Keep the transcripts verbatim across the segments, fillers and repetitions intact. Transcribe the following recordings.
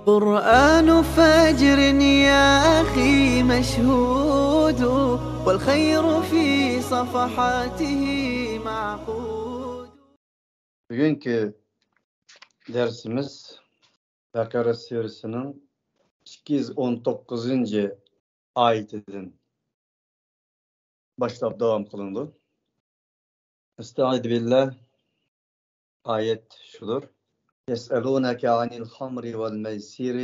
قرآن فجر يا أخي مشهود، والخير في صفحاته معقود. بۈگۈنكى دەرسىمىز بەقەرە سۈرىسىنىڭ ئىككى يۈز ئون توققۇزىنچى ئايىتىدىن باشلاپ داۋام قىلىنىدۇ. ئەستەئىزۇ بىللا. ئايەت شۇدۇر. يَسْأَلُونَكَ عَنِ الْخَمْرِ وَالْمَيْسِرِ،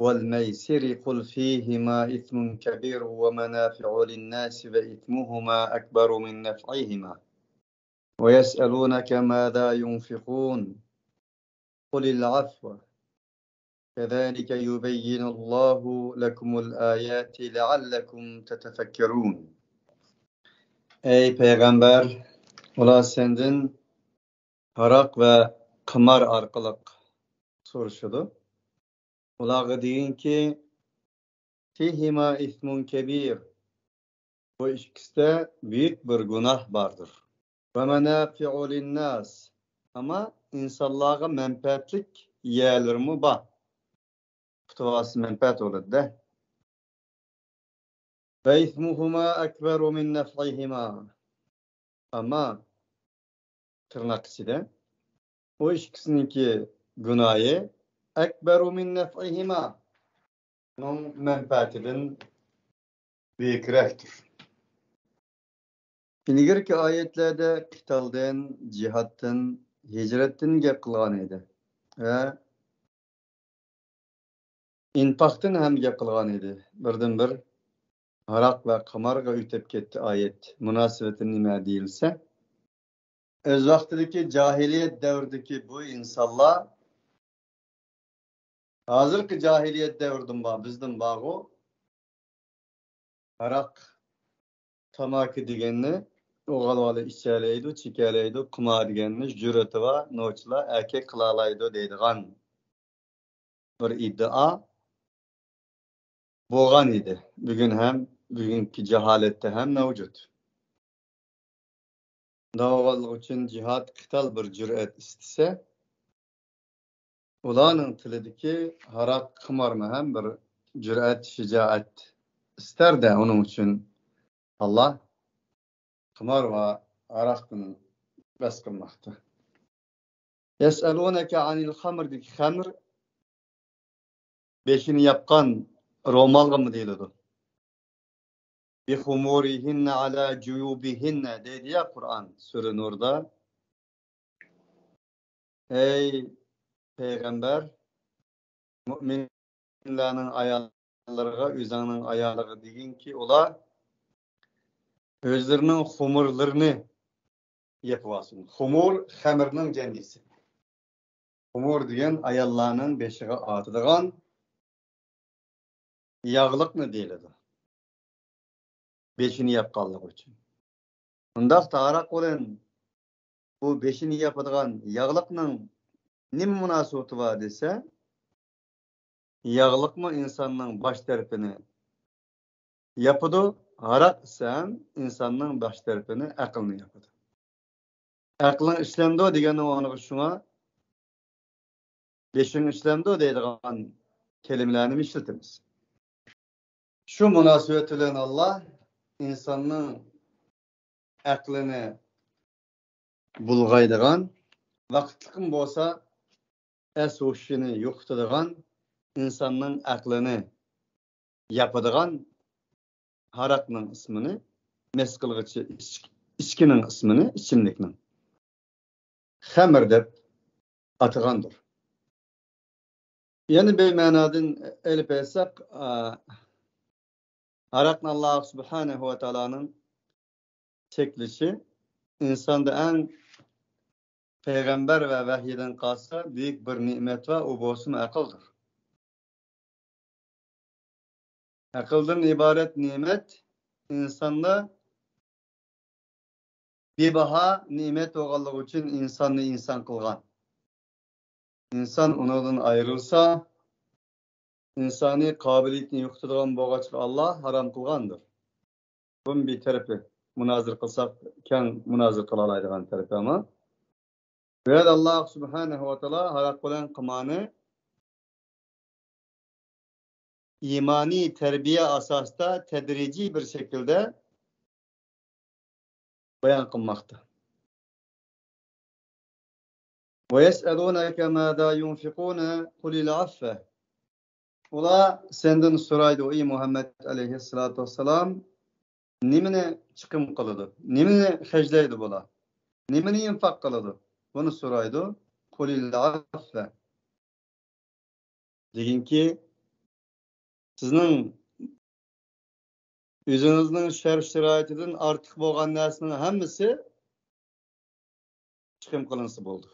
وَالْمَيْسِرِ، قُلْ فِيهِمَا إِثْمٌ كَبِيرٌ وَمَنَافِعُ لِلنَّاسِ وَإِثْمُهُمَا أَكْبَرُ مِنْ نَفْعِهِمَا، وَيَسْأَلُونَكَ مَاذَا يُنْفِقُونَ، قُلِ الْعَفْوَ، كَذَلِكَ يُبَيِّنُ اللَّهُ لَكُمُ الْآيَاتِ لَعَلَّكُمْ تَتَفَكَّرُونَ. ئەي پەيغەمبەر، ئۇلار سەندىن ھاراق ۋە قىمار ئارقىلىق سورىشىدۇ. ئۇلارغا دېگىنكى، فِيهِمَا إِثْمٌ كَبِيرٌ، بۇ ئىككىسىدە بۈيۈك بىر گۇناھ باردۇر. وَمَنَافِعُ لِلنَّاسِ، ئەمما ئىنسانلارغا مەنپەئەتلىك يەرلىرىمۇ بار. پۇتىۋاسى مەنپەئەت بولىدۇ-دە. وَإِثْمُهُمَا أَكْبَرُ مِنْ نَفْعِهِمَا. ئەمما تىرناق ئىچىدە ئۇ ئىككىسىنىڭكى گۇناھى أَكْبَرُ مِنْ نَفْعِهِمَا، ئۇنىڭ مەنپەئەتىدىن بۈيۈكرەكتۇر. ئىلگىرىكى ئايەتلەردە قىتالدىن، جىھادتىن، ھىجرەتتىن گەپ قىلغان ئىدى ۋە ئىنفاقتىن ھەم گەپ قىلغان ئىدى. بىردىنبىر ھاراق ۋە قىمارغا ئۆتۈپ كەتتى ئايەت. مۇناسىۋىتى نېمە دېيىلسە، ئۆز ۋاقتىدىكى جاھىلىيەت دەۋرىدىكى بۇ ئىنسانلار، ھازىرقى جاھىلىيەت دەۋرىدىن بار، بىزدىن بارغۇ، ھاراق، تاماكا دېگەننى ئوغۇل بالا ئىچەلەيدۇ، چېكەلەيدۇ، قىمار دېگەننى جۈرئىتى بار نوچىلار ئەركەك قىلالايدۇ دەيدىغان بىر ئىدىئا بولغان ئىدى. بۈگۈن ھەم، بۈگۈنكى جاھالەتتە ھەم مەۋجۇت. داۋالغۇچىنى جىھاد قىتال بىر جۈرئەت ئىستىسە، ئۇلارنىڭ تىلىدىكى ھاراق، قىمارمۇ ھەم بىر جۈرئەت، شىجائەت ئىستەر-دە، ئۇنىڭ ئۈچۈن ئاللا قىمار ۋە ھاراقتىن بەس قىلماقتا. يَسْأَلُونَكَ عَنِ الْخَمْرِ دېگەن خەمر، بېشىنى ياپقان رومالغىمۇ دېيىلىدۇ. بِخُمُورِهِنَّ عَلَى جُيُوبِهِنَّ دەيدۇ يا قۇرئان، سۈرە نۇردا. ئەي پەيغەمبەر، مۇئمىنلارنىڭ ئاياللىرىغا، ئۆزۈڭنىڭ ئايالىغا دېگىنكى، ئۇلار ئۆزلىرىنىڭ خۇمۇرلىرىنى يېپىۋالسۇن. خۇمۇر خەمىرنىڭ جەمئىسى. خۇمۇر دېگەن ئاياللارنىڭ بېشىغا ئارتىدىغان ياغلىقنى دېيىلىدۇ. بېشىنى ياپقانلىقى ئۈچۈن. ئۇنداقتا ھاراق بىلەن بۇ بېشىنى ياپىدىغان ياغلىقنىڭ نېمە مۇناسىۋىتى بار دېسە، ياغلىقمۇ ئىنساننىڭ باش تەرىپىنى ياپىدۇ، ھاراق ئىسە ئىنساننىڭ باش تەرىپىنى، ئەقلىنى ياپىدۇ. ئەقلىڭ ئىشلەمدۇ دېگەننىڭ ئورنىغا شۇڭا بېشىڭ ئىشلەمدۇ دەيدىغان كەلىمىلەرنى ئىشلىتىمىز. شۇ مۇناسىۋەت بىلەن ئاللا ئىنساننىڭ ئەقلىنى بۇلغايدىغان، ۋاقىتلىقمۇ بولسا ئەس ھوشىنى يوقىتىدىغان، ئىنساننىڭ ئەقلىنى ياپىدىغان ھاراقنىڭ ئىسمىنى، مەست قىلغۇچى ئىچ-، ئىچكىنىڭ ئىسمىنى، ئىچىملىكنىڭ خەمر دەپ ئاتىغاندۇر. يەنە بىر مەنادىن ئېلىپ ئېيتساق، ئا، ھاراقنى ئاللا سۇبھانەھۇ ۋە تائالانىڭ چەكلىشى ئىنساندا ئەڭ پەيغەمبەر ۋە ۋەھىيدىن قالسا بۈيۈك بىر نېمەت بار، ئۇ بولسىمۇ ئەقىلدۇر. ئەقىلدىن ئىبارەت نېمەت ئىنساندا بىباھا نېمەت بولغانلىقى ئۈچۈن ئىنساننى ئىنسان قىلغان. ئىنسان ئۇنىڭدىن ئايرىلسا، ئىنسانىي قابىلىيىتىنى يوقىتىدىغان بولغاچقا، ئاللا ھارام قىلغاندۇر. بۇنىڭ بىر تەرىپى، مۇنازىرە قىلساق، كەڭ مۇنازىرە قىلالايدىغان تەرىپى ئەمما. بۇ يەردە ئاللا سۇبھانەھۇ ۋە تائالا ھاراق بىلەن قىمارنى ئىمانىي تەربىيە ئاساسىدا تەدرىجىي بىر شەكىلدە بايان قىلماقتا. وَيَسْأَلُونَكَ مَاذَا يُنْفِقُونَ قُلِ الْعَفْوَ. ئۇلار سەندىن سورايدۇ، ئەي مۇھەممەد ئەلەيھىسسالاتۇ ۋەسسالام، نېمىنى چىقىم قىلىدۇ؟ نېمىنى خەجلەيدۇ بۇلار؟ نېمىنى ئىنفاق قىلىدۇ؟ بۇنى سورايدۇ. قۇلىل ئەفۋە. دېگىنكى، سىزنىڭ ئۆزىڭىزنىڭ شەرت-شارائىتىدىن ئارتۇق بولغان نەرسىنىڭ ھەممىسى چىقىم قىلىنسا بولىدۇ.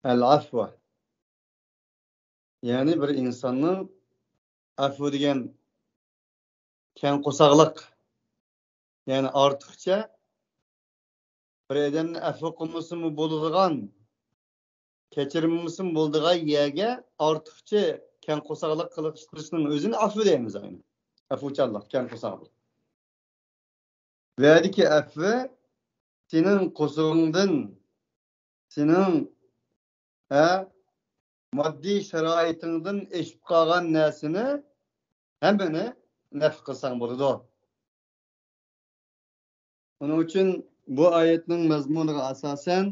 ئەل ئەفۋە. يەنى بىر ئىنساننىڭ، ئەفۇ دېگەن كەڭ قورساقلىق، يەنى ئارتۇقچە بىر ئادەمنى ئەفۇ قىلمىسىمۇ بولىدىغان، كەچۈرمىسىمۇ بولىدىغان يەرگە ئارتۇقچە كەڭ قورساقلىق قىلىش، قىلىشنىڭ ئۆزىنى ئەفۇ دەيمىز ئەينى. ئەفۇچانلىق، كەڭ قورساقلىق. بۇ يەردىكى ئەفۋى سېنىڭ قورسىقىڭدىن، سېنىڭ، ھە، ماددىي شارائىتىڭدىن ئېشىپ قالغان نەرسىنى ھەممىنى نەپقە قىلساڭ بولىدۇ. ئۇنىڭ ئۈچۈن بۇ ئايەتنىڭ مەزمۇنىغا ئاساسەن،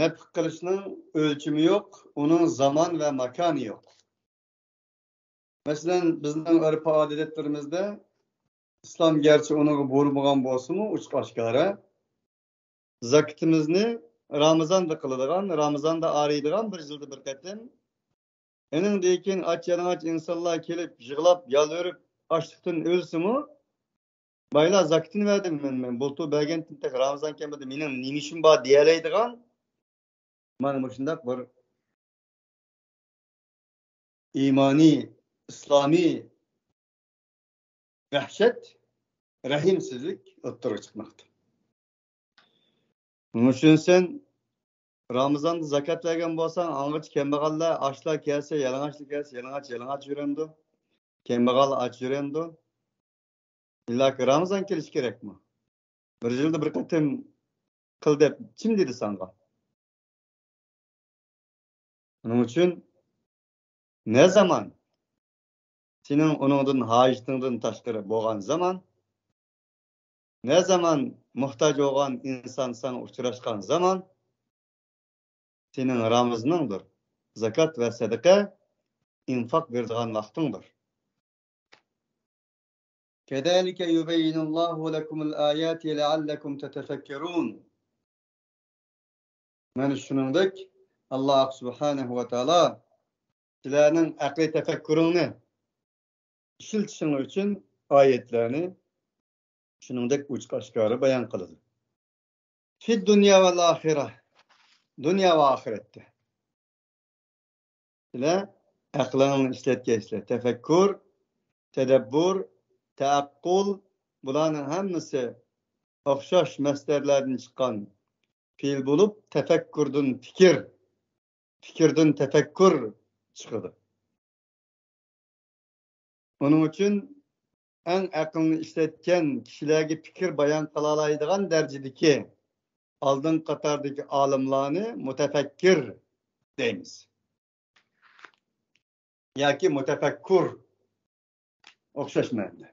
نەپقە قىلىشنىڭ ئۆلچىمى يوق، ئۇنىڭ زامان ۋە ماكانى يوق. مەسىلەن، بىزنىڭ ئۆرپ-ئادەتلىرىمىزدە ئىسلام گەرچە ئۇنىڭغا بۇيرۇمىغان بولسىمۇ، ئوچۇق-ئاشكارا زاكىتىمىزنى رامىزاندا قىلىدىغان، رامىزاندا ئارىيدىغان، بىر يىلدا بىر قېتىم. ئېنىڭدىن كېيىن ئاچ-يالىڭاچ ئىنسانلار كېلىپ يىغلاپ، يالۋۇرۇپ، ئاچلىقتىن ئۆلسىمۇ، بايلار زاكىتىنى بەردىم مەن، مەن بۇلتۇر بەرگەنتىم، تېخى رامىزان كەلمىدى، مېنىڭ نېمە ئىشىم بار دېيەلەيدىغان، مانا مۇشۇنداق بىر ئىمانىي، ئىسلامىي ۋەھشەت، رەھىمسىزلىك ئوتتۇرىغا چىقماقتا. مۇشۇنى سەن رامىزاندا زاكات بەرگەن بولساڭ، ئاڭغىچە كەمبەغەللەر، ئاچلار كەلسە، يالىڭاچلار كەلسە، يالىڭاچ، يالىڭاچ يۈرەمدۇ؟ كەمبەغەل ئاچ يۈرەمدۇ؟ ئىللاكى رامىزان كېلىشى كېرەكمۇ؟ بىر يىلدا بىر قېتىم قىل دەپ كىم دېدى ساڭا؟ ئۇنىڭ ئۈچۈن نە زامان سېنىڭ ئۇنىڭدىن ھاجىتىڭدىن تاشقىرى بولغان زامان، نە زامان موھتاج بولغان ئىنسان ساڭا ئۇچراشقان زامان، سېنىڭ رامىزىنىڭدۇر، زاكات ۋە سەدىقە، ئىنفاق بېرىدىغان ۋاقتىڭدۇر. كَذَلِكَ يُبَيِّنُ اللَّهُ لَكُمُ الْآيَاتِ لَعَلَّكُمْ تَتَفَكَّرُونَ. مانا شۇنىڭدەك، ئاللاھ سۇبھانەھۇ ۋە تائالا سىلەرنىڭ ئەقلىي تەپەككۇرۇڭنى ئىشلىتىشىڭلار ئۈچۈن ئايەتلەرنى شۇنىڭدەك ئوچۇق-ئاشكارا بايان قىلىدۇ. فى الدنيا والآخرة، دۇنيا ۋە ئاخىرەتتە. سىلەر ئەقلىڭلارنى ئىشلەتكەيسىلەر. تەپەككۇر، تەدەببۇر، تەئەققۇل، بۇلارنىڭ ھەممىسى ئوخشاش مەسدەرلەردىن چىققان پېئىل بولۇپ، تەپەككۇردىن پىكىر، پىكىردىن تەپەككۇر چىقىدۇ. ئۇنىڭ ئۈچۈن ئەڭ ئەقلىنى ئىشلەتكەن كىشىلەرگە پىكىر بايان قىلالايدىغان دەرىجىدىكى ئالدىنقى قاتاردىكى ئالىملارنى مۇتەپەككىر دەيمىز. ياكى مۇتەپەككۇر ئوخشاش مەنىدە.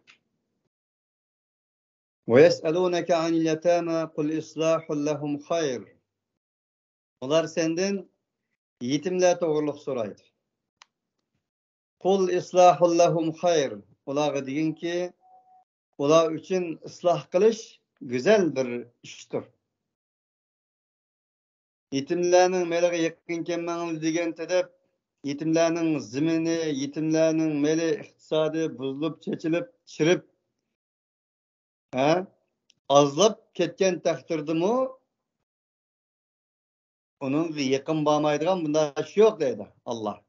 وَيَسْأَلُونَكَ عَنِ الْيَتَامَى قُلْ إِصْلَاحٌ لَهُمْ خَيْرٌ. ئۇلار سەندىن يېتىملەر توغرۇلۇق سورايدۇ. قُلْ إِصْلَاحٌ لَهُمْ خَيْرٌ. ئۇلارغا دېگىنكى، ئۇلار ئۈچۈن ئىسلاھ قىلىش گۈزەل بىر ئىشتۇر. يېتىملەرنىڭ مېلىغا يېقىن كەلمەڭلار دېگەنتى دەپ، يېتىملەرنىڭ زېمىنى، يېتىملەرنىڭ مېلى، ئىقتىسادى بۇزۇلۇپ، چېچىلىپ، چىرىپ، ھە، ئازلاپ كەتكەن تەقدىردىمۇ ئۇنىڭغا يېقىن بارمايدىغان بۇنداق ئىش يوق دەيدۇ ئاللاھ.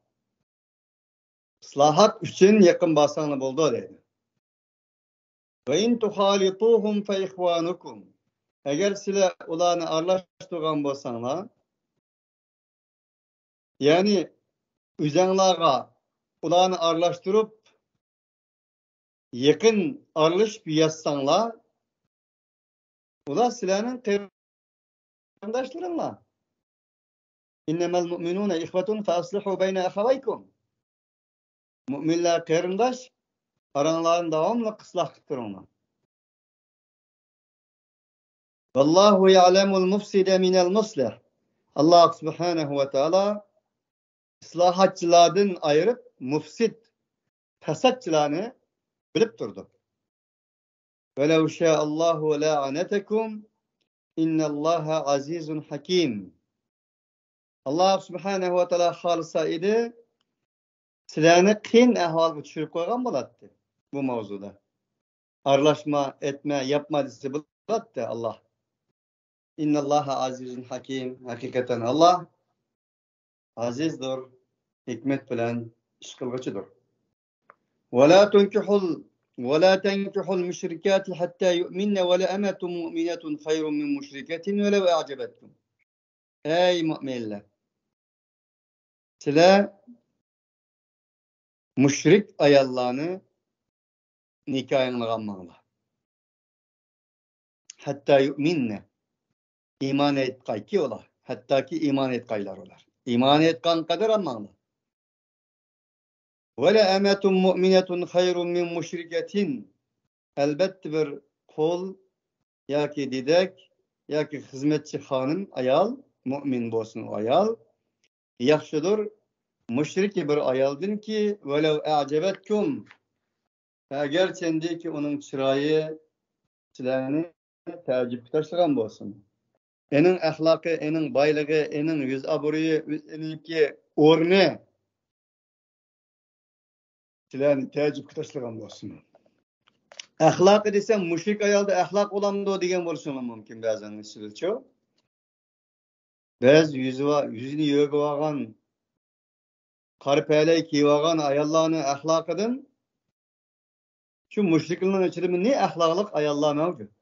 ئىسلاھات ئۈچۈن يېقىن بارساڭلار بولىدۇ دەيدۇ. وَإِن تُخَالِطُوهُمْ فَإِخْوَانُكُمْ. ئەگەر سىلەر ئۇلارنى ئارىلاشتۇرغان بولساڭلار، يەنى ئۆزەڭلارغا ئۇلارنى ئارىلاشتۇرۇپ، يېقىن ئارىلىشىپ ياتساڭلار، ئۇلار سىلەرنىڭ قېرىنداشلىرىڭلار. إِنَّمَا الْمُؤْمِنُونَ إِخْوَةٌ فَأَصْلِحُوا بَيْنَ أَخَوَيْكُمْ. مۆمىنلەر قېرىنداش، ئاراڭلارنى داۋاملىق ئىسلاھ قىلىپ تۇرۇڭلار. والله يعلم المفسد من المصلح. ئاللاھ سۇبھانەھۇ ۋە تائالا ئىسلاھاتچىلاردىن ئايرىپ، مۇفسىد، پەساتچىلارنى بىلىپ تۇرىدۇ. ولو شاء الله لأعنتكم إن الله عزيز حكيم. ئاللاھ سۇبھانەھۇ ۋە تائالا خالىسا ئىدى، سىلەرنى قىيىن ئەھۋالغا چۈشۈرۈپ قويغان بولاتتى بۇ ماۋزۇدا. ئارىلاشما، ئەتمە، ياپما دېسە بولاتتى ئاللاھ. إن الله عزيز حكيم. ھەقىقەتەن ئاللاھ ئازىزدۇر، ھېكمەت بىلەن ئىش قىلغۇچىدۇر. ولا تنكحوا ال-، ولا تنكحوا المشركات حتى يؤمن ولأمة مؤمنة خير من مشركة ولو أعجبتكم. ئەي مۆمىنلەر! سىلەر مۇشرىك ئاياللارنى نىكاھىڭلارغا ئالماڭلار. ھەتتا يۇئمىننە. ئىمان ئېيتقايكى ئۇلار. ھەتتاكى ئىمان ئېيتقايلار ئۇلار. ئىمان ئېيتقان قەدەر ئالماڭلار. ولأمة مؤمنة خير من مشركة. ئەلبەتتە بىر قۇل ياكى دېدەك ياكى خىزمەتچى خانىم ئايال، مۇئمىن بولسۇن ئۇ ئايال، ياخشىدۇر مۇشرىكى بىر ئايالدىنكى، ولو أعجبتكم. ئەگەرچەندىكى ئۇنىڭ چىرايى سىلەرنى تەئەججۈپكە تاشلىغان بولسىمۇ. ئېنىڭ ئەخلاقى، ئېنىڭ بايلىقى، ئېنىڭ يۈز ئابرۇيى، ئېنىڭكى ئورنى سىلەرنى تەئەججۈپكە تاشلىغان بولسىمۇ. ئەخلاقى دېسەم، مۇشرىك ئايالدا ئەخلاق بولامدۇ دېگەن بولۇشىمۇ مۇمكىن بەزىلەرنىڭ ئىچىدىچۇ. بەزى يۈزى ۋا-، يۈزىنى يۆگىۋالغان، قارا پەلەي كىيىۋالغان ئاياللارنىڭ ئەخلاقىدىن شۇ مۇشرىكلارنىڭ ئىچىدىمۇ نى ئەخلاقلىق ئاياللار مەۋجۇت.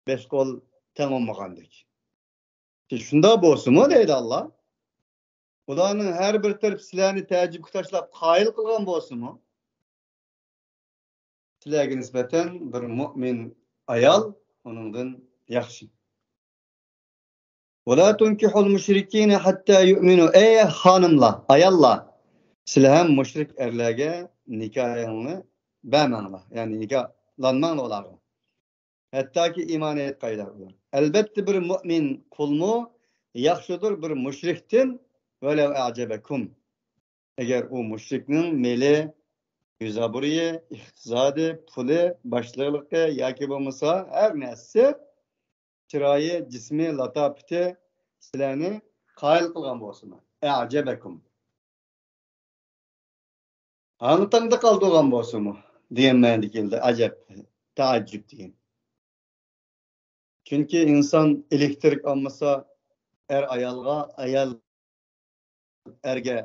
بەش قول تەڭ بولمىغاندەك. شۇنداق بولسىمۇ دەيدۇ ئاللا. ئۇلارنىڭ ھەر بىر تەرىپى سىلەرنى تەئەججۈپكە تاشلاپ قايىل قىلغان بولسىمۇ، سىلەرگە نىسبەتەن بىر مۇئمىن ئايال ئۇنىڭدىن ياخشى. ولا تنكحوا المشركين حتى يؤمنوا. ئەي خانىملار، ئاياللار، سىلەر ھەم مۇشرىك ئەرلەرگە نىكاھىڭلارنى بەرمەڭلار. يەنى نىكاھلانماڭلار ئۇلارغا. ھەتتاكى ئىمان ئېيتقايلار ئۇلار. ئەلبەتتە بىر مۇئمىن قۇلمۇ ياخشىدۇر بىر مۇشرىكتىن، ولو أعجبكم. ئەگەر ئۇ مۇشرىكنىڭ مېلى، يۈز ئابرۇيى، ئىقتىسادى، پۇلى، باشلىقلىقى ياكى بولمىسا ھەر نەرسىسى، چىرايى، جىسمى، لاتاپىتى سىلەرنى قايىل قىلغان بولسىمۇ. أعجبكم. ھاڭ-تاڭدا قالدۇرغان بولسىمۇ دېگەن مەنىدە كېلىدۇ. ئەجەب، تەئەججۈپ دېگەن. چۈنكى ئىنسان ئېلېكتىرىك ئالمىسا، ئەر ئايالغا، ئايال ئەرگە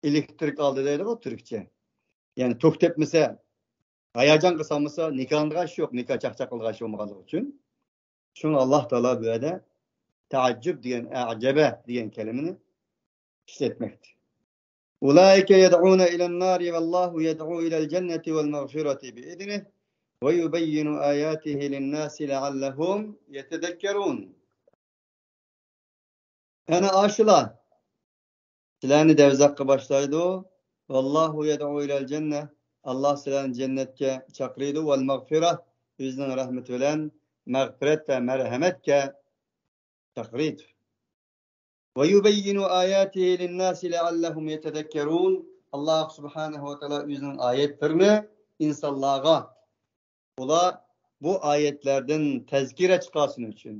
ئېلېكتىرىك ئالدى دەيدىغۇ تۈركچە. يەنى توك تەپمىسە، ھاياجانغا سالمىسا، نىكاھلىنىدىغان ئىش يوق، نىكاھ چاقچاق قىلىدىغان ئىش بولمىغانلىقى ئۈچۈن. شۇڭا ئاللا تائالا بۇ يەردە تەئەججۈپ دېگەن، ئەجەبە دېگەن كەلىمىنى ئىشلەتمەكتە. أولئك يدعون إلى النار والله يدعو إلى الجنة والمغفرة بإذنه ويبين آياته للناس لعلهم يتذكرون. ئەنە ئاشۇلار سىلەرنى دەۋزەخكە باشلايدۇ. والله يدعو إلى الجنة. ئاللا سىلەرنى جەننەتكە چاقىرىدۇ. والمغفرة. ئۆزىنىڭ رەھمىتى بىلەن مەغپىرەت ۋە مەرھەمەتكە چاقىرىدۇ. ويبين آياته للناس لعلهم يتذكرون. ئاللا سۇبھانەھۇ ۋە تائالا ئۆزىنىڭ ئايەتلىرىنى ئىنسانلارغا، ئۇلار بۇ ئايەتلەردىن تەزكىرە چىقارسۇن ئۈچۈن،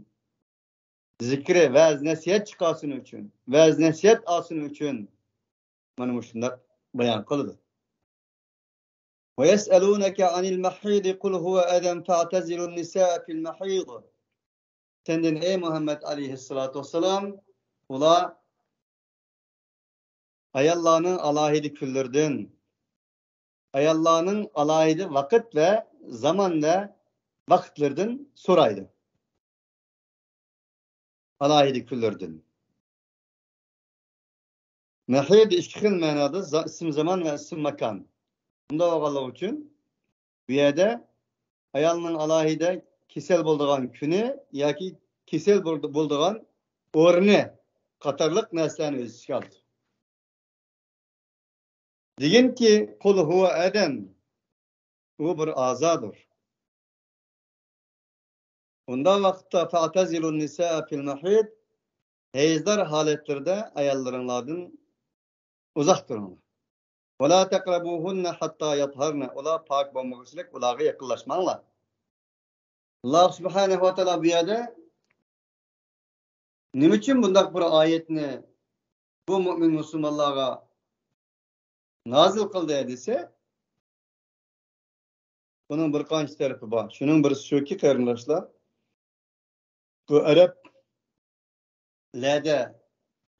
زىكرى، ۋەز-نەسىھەت چىقارسۇن ئۈچۈن، ۋەز-نەسىھەت ئالسۇن ئۈچۈن مانا مۇشۇنداق بايان قىلىدۇ. ويسألونك عن المحيض قل هو أذى فاعتزلوا النساء في المحيض. سەندىن ئەي مۇھەممەد ئەلەيھىسسالاتۇ ۋەسسالام، ئۇلار ئاياللارنىڭ ئالاھىدە كۈنلىرىدىن، ئاياللارنىڭ ئالاھىدە ۋاقىت ۋە زامان ۋە ۋاقىتلىرىدىن سورايدۇ. ئالاھىدە كۈنلىرىدىن. مەھىد ئىككى خىل مەنادا، زا-، ئىسىم زامان ۋە ئىسىم ماكان. بۇنداق بولغانلىقى ئۈچۈن بۇ يەردە ئايالنىڭ ئالاھىدە كېسەل بولىدىغان كۈنى ياكى كېسەل بول-، بولىدىغان ئورنى قاتارلىق نەرسىلەرنى ئۆز ئىچىگە ئالىدۇ. دېگىنكى، قۇل ھۇۋە ئەزەن. ئۇ بىر ئازادۇر. ئۇنداق ۋاقىتتا فەتەزىلۇن نىساء فىل مەھىد، ھەيزلار ھالەتلىرىدە ئاياللىرىڭلاردىن ئۇزاق تۇرۇڭلار. ۋەلا تەقرەبۇھۇننە ھەتتا يەتھەرنە، ئۇلار پاك بولمىغۇچىلىك ئۇلارغا يېقىنلاشماڭلار. ئاللا سۇبھانەھۇ ۋە تائالا بۇ يەردە نېمە ئۈچۈن بۇنداق بىر ئايەتنى بۇ مۆمىن مۇسۇلمانلارغا نازىل قىلدى دېسە، بۇنىڭ بىر قانچە تەرىپى بار. شۇنىڭ بىرسى شۇكى، قېرىنداشلار، بۇ ئەرەبلەردە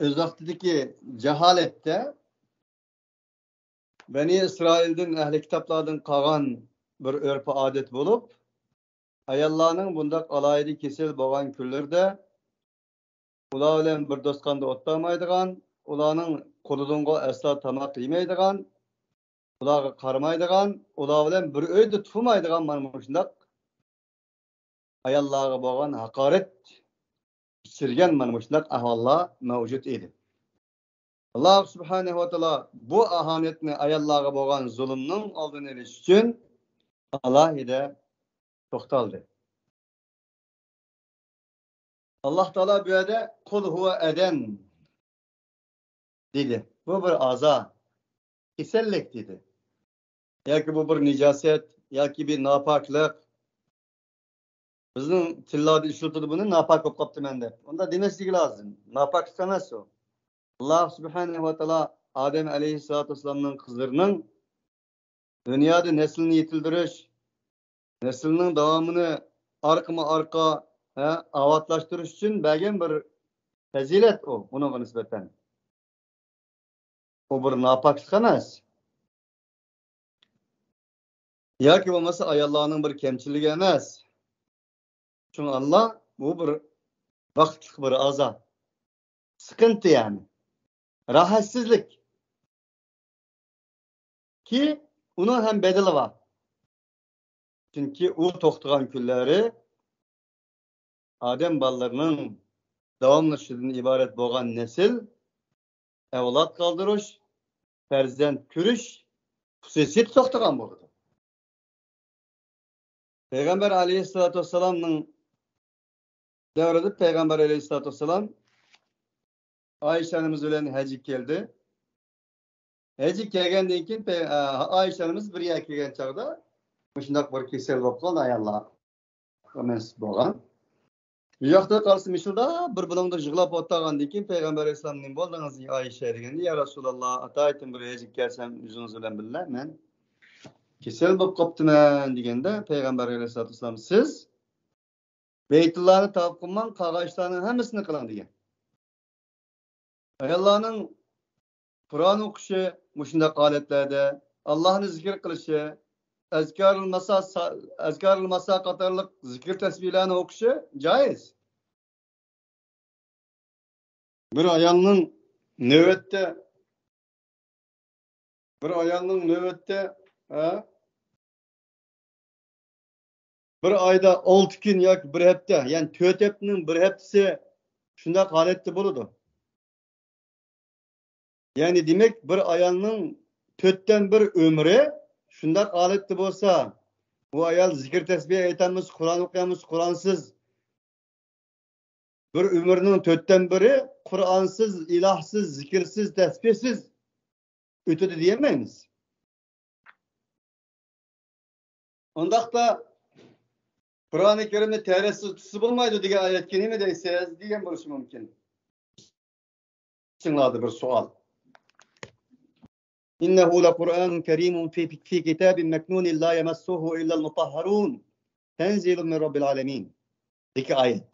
ئۆز ۋاقتىدىكى جاھالەتتە بەنى ئىسرائىلدىن، ئەھلى كىتابلاردىن قالغان بىر ئۆرپ-ئادەت بولۇپ، ئاياللارنىڭ بۇنداق ئالاھىدە كېسەل بولغان كۈنلىرىدە ئۇلار بىلەن بىر دوستخانىدا ئولتۇرمايدىغان، ئۇلارنىڭ قولىدىنغۇ ئەسلا تاماق يېمەيدىغان، ئۇلارغا قارىمايدىغان، ئۇلار بىلەن بىر ئۆيدە تۇرمايدىغان مانا مۇشۇنداق ئاياللارغا بولغان ھاقارەت ئىچۈرگەن مانا مۇشۇنداق ئەھۋاللار مەۋجۇت ئىدى. ئاللا سۇبھانەھۇ ۋە تائالا بۇ ئاھانەتنى، ئاياللارغا بولغان زۇلۇمنىڭ ئالدىنى ئېلىش ئۈچۈن ئالاھىدە توختالدى. ئاللا تائالا بۇ يەردە قۇل ھۇۋە ئەزەن دېدى. بۇ بىر ئازا، كېسەللىك دېدى. ياكى بۇ بىر نىجاسەت، ياكى بىر ناپاكلىق. بىزنىڭ تىللاردا ئىشلىتىدۇ بۇنى، ناپاك بولۇپ قاپتىمەن دەپ. ئۇنداق دېمەسلىكى لازىم. ناپاكلىق ئەمەس ئۇ. ئاللا سۇبھانەھۇ ۋە تائالا ئادەم ئەلەيھىسسالاتۇ ۋەسسالامنىڭ قىزلىرىنىڭ دۇنيادا نەسلىنى يېتىلدۈرۈش، نەسلىنىڭ داۋامىنى ئارقىمۇ ئارقا، ھە، ئاۋاتلاشتۇرۇش ئۈچۈن بەرگەن بىر پەزىلەت ئۇ، ئۇنىڭغا نىسبەتەن. ئۇ بىر ناپاكلىق ئەمەس. ياكى بولمىسا ئاياللارنىڭ بىر كەمچىلىكى ئەمەس. شۇڭا ئاللا بۇ بىر ۋاقىتلىق بىر ئازا. سىقىنتى يەنى. راھەتسىزلىك. كى، ئۇنىڭ ھەم بەدىلى بار. چۈنكى ئۇ توختىغان كۈنلىرى ئادەم بالىلىرىنىڭ داۋاملىشىشىدىن ئىبارەت بولغان نەسىل، ئەۋلاد قالدۇرۇش، پەرزەنت كۆرۈش خۇسۇسىيىتى توختىغان بولىدۇ. پەيغەمبەر ئەلەيھىسسالاتۇ ۋەسسالامنىڭ دەۋرىدە پەيغەمبەر ئەلەيھىسسالاتۇ ۋەسسالام ئائىشە ئانىمىز بىلەن ھەجگە كەلدى. ھەجگە كەلگەندىن كېيىن پەي-، ئا، ئائىشە ئانىمىز بىر يەرگە كەلگەن چاغدا مۇشۇنداق بىر كېسەل بولۇپ قالدى ئاياللار. مەنسۇپ بولغان. بۇ ياقتا قارىسا مىشىلداپ بىر بۇلۇڭدا يىغلاپ ئولتۇرغاندىن كېيىن پەيغەمبەر ئەلەيھىسسالام، «نېمە بولدىڭىز ئائىشە؟» دېگەندە، «يا رەسۇلاللا، ئاتايىتىم بىر ھەجگە كەلسەم ئۆزىڭىز بىلەن بىللە مەن كېسەل بولۇپ قاپتىمەن» دېگەندە، پەيغەمبەر ئەلەيھىسسالاتۇ ۋەسسالام، «سىز بەيتۇللانى تاۋاپ قىلماڭ، قالغان ئىشلارنىڭ ھەممىسىنى قىلىڭ» دېگەن. ئاياللارنىڭ قۇرئان ئوقۇشى مۇشۇنداق ھالەتلەردە، ئاللاھنى زىكىر قىلىشى، ئەزكارۇل ماسا، ئەزكارۇل ماسا قاتارلىق زىكىر تەسبىھلەرنى ئوقۇشى جائىز. بىر ئايالنىڭ نۆۋەتتە، بىر ئايالنىڭ نۆۋەتتە، ھە؟ بىر ئايدا ئالتە كۈن ياكى بىر ھەپتە، يەنى تۆت ھەپتىنىڭ بىر ھەپتىسى شۇنداق ھالەتتە بولىدۇ. يەنى دېمەك، بىر ئايالنىڭ تۆتتىن بىر ئۆمرى شۇنداق ھالەتتە بولسا، بۇ ئايال زىكىر تەسبىھ ئېيتالمىسا، قۇرئان ئوقۇيالمىسا، قۇرئانسىز، بىر ئۆمرىنىڭ تۆتتىن بىرى قۇرئانسىز، ئىلاھسىز، زىكىرسىز، تەسبىھسىز ئۆتىدۇ دېيەلمەيمىز. ئۇنداقتا قۇرئانى كەرىمنى تەرەتسىز تۇتسا بولمايدۇ دېگەن ئايەتكە نېمە دەيسىز دېگەن بولۇشى مۇمكىن. ئىچىڭلاردا بىر سوئال. إنه لقرآن كريم في، في كتاب مكنون لا يمسه إلا المطهرون تنزيل من رب العالمين دىكى ئايەت.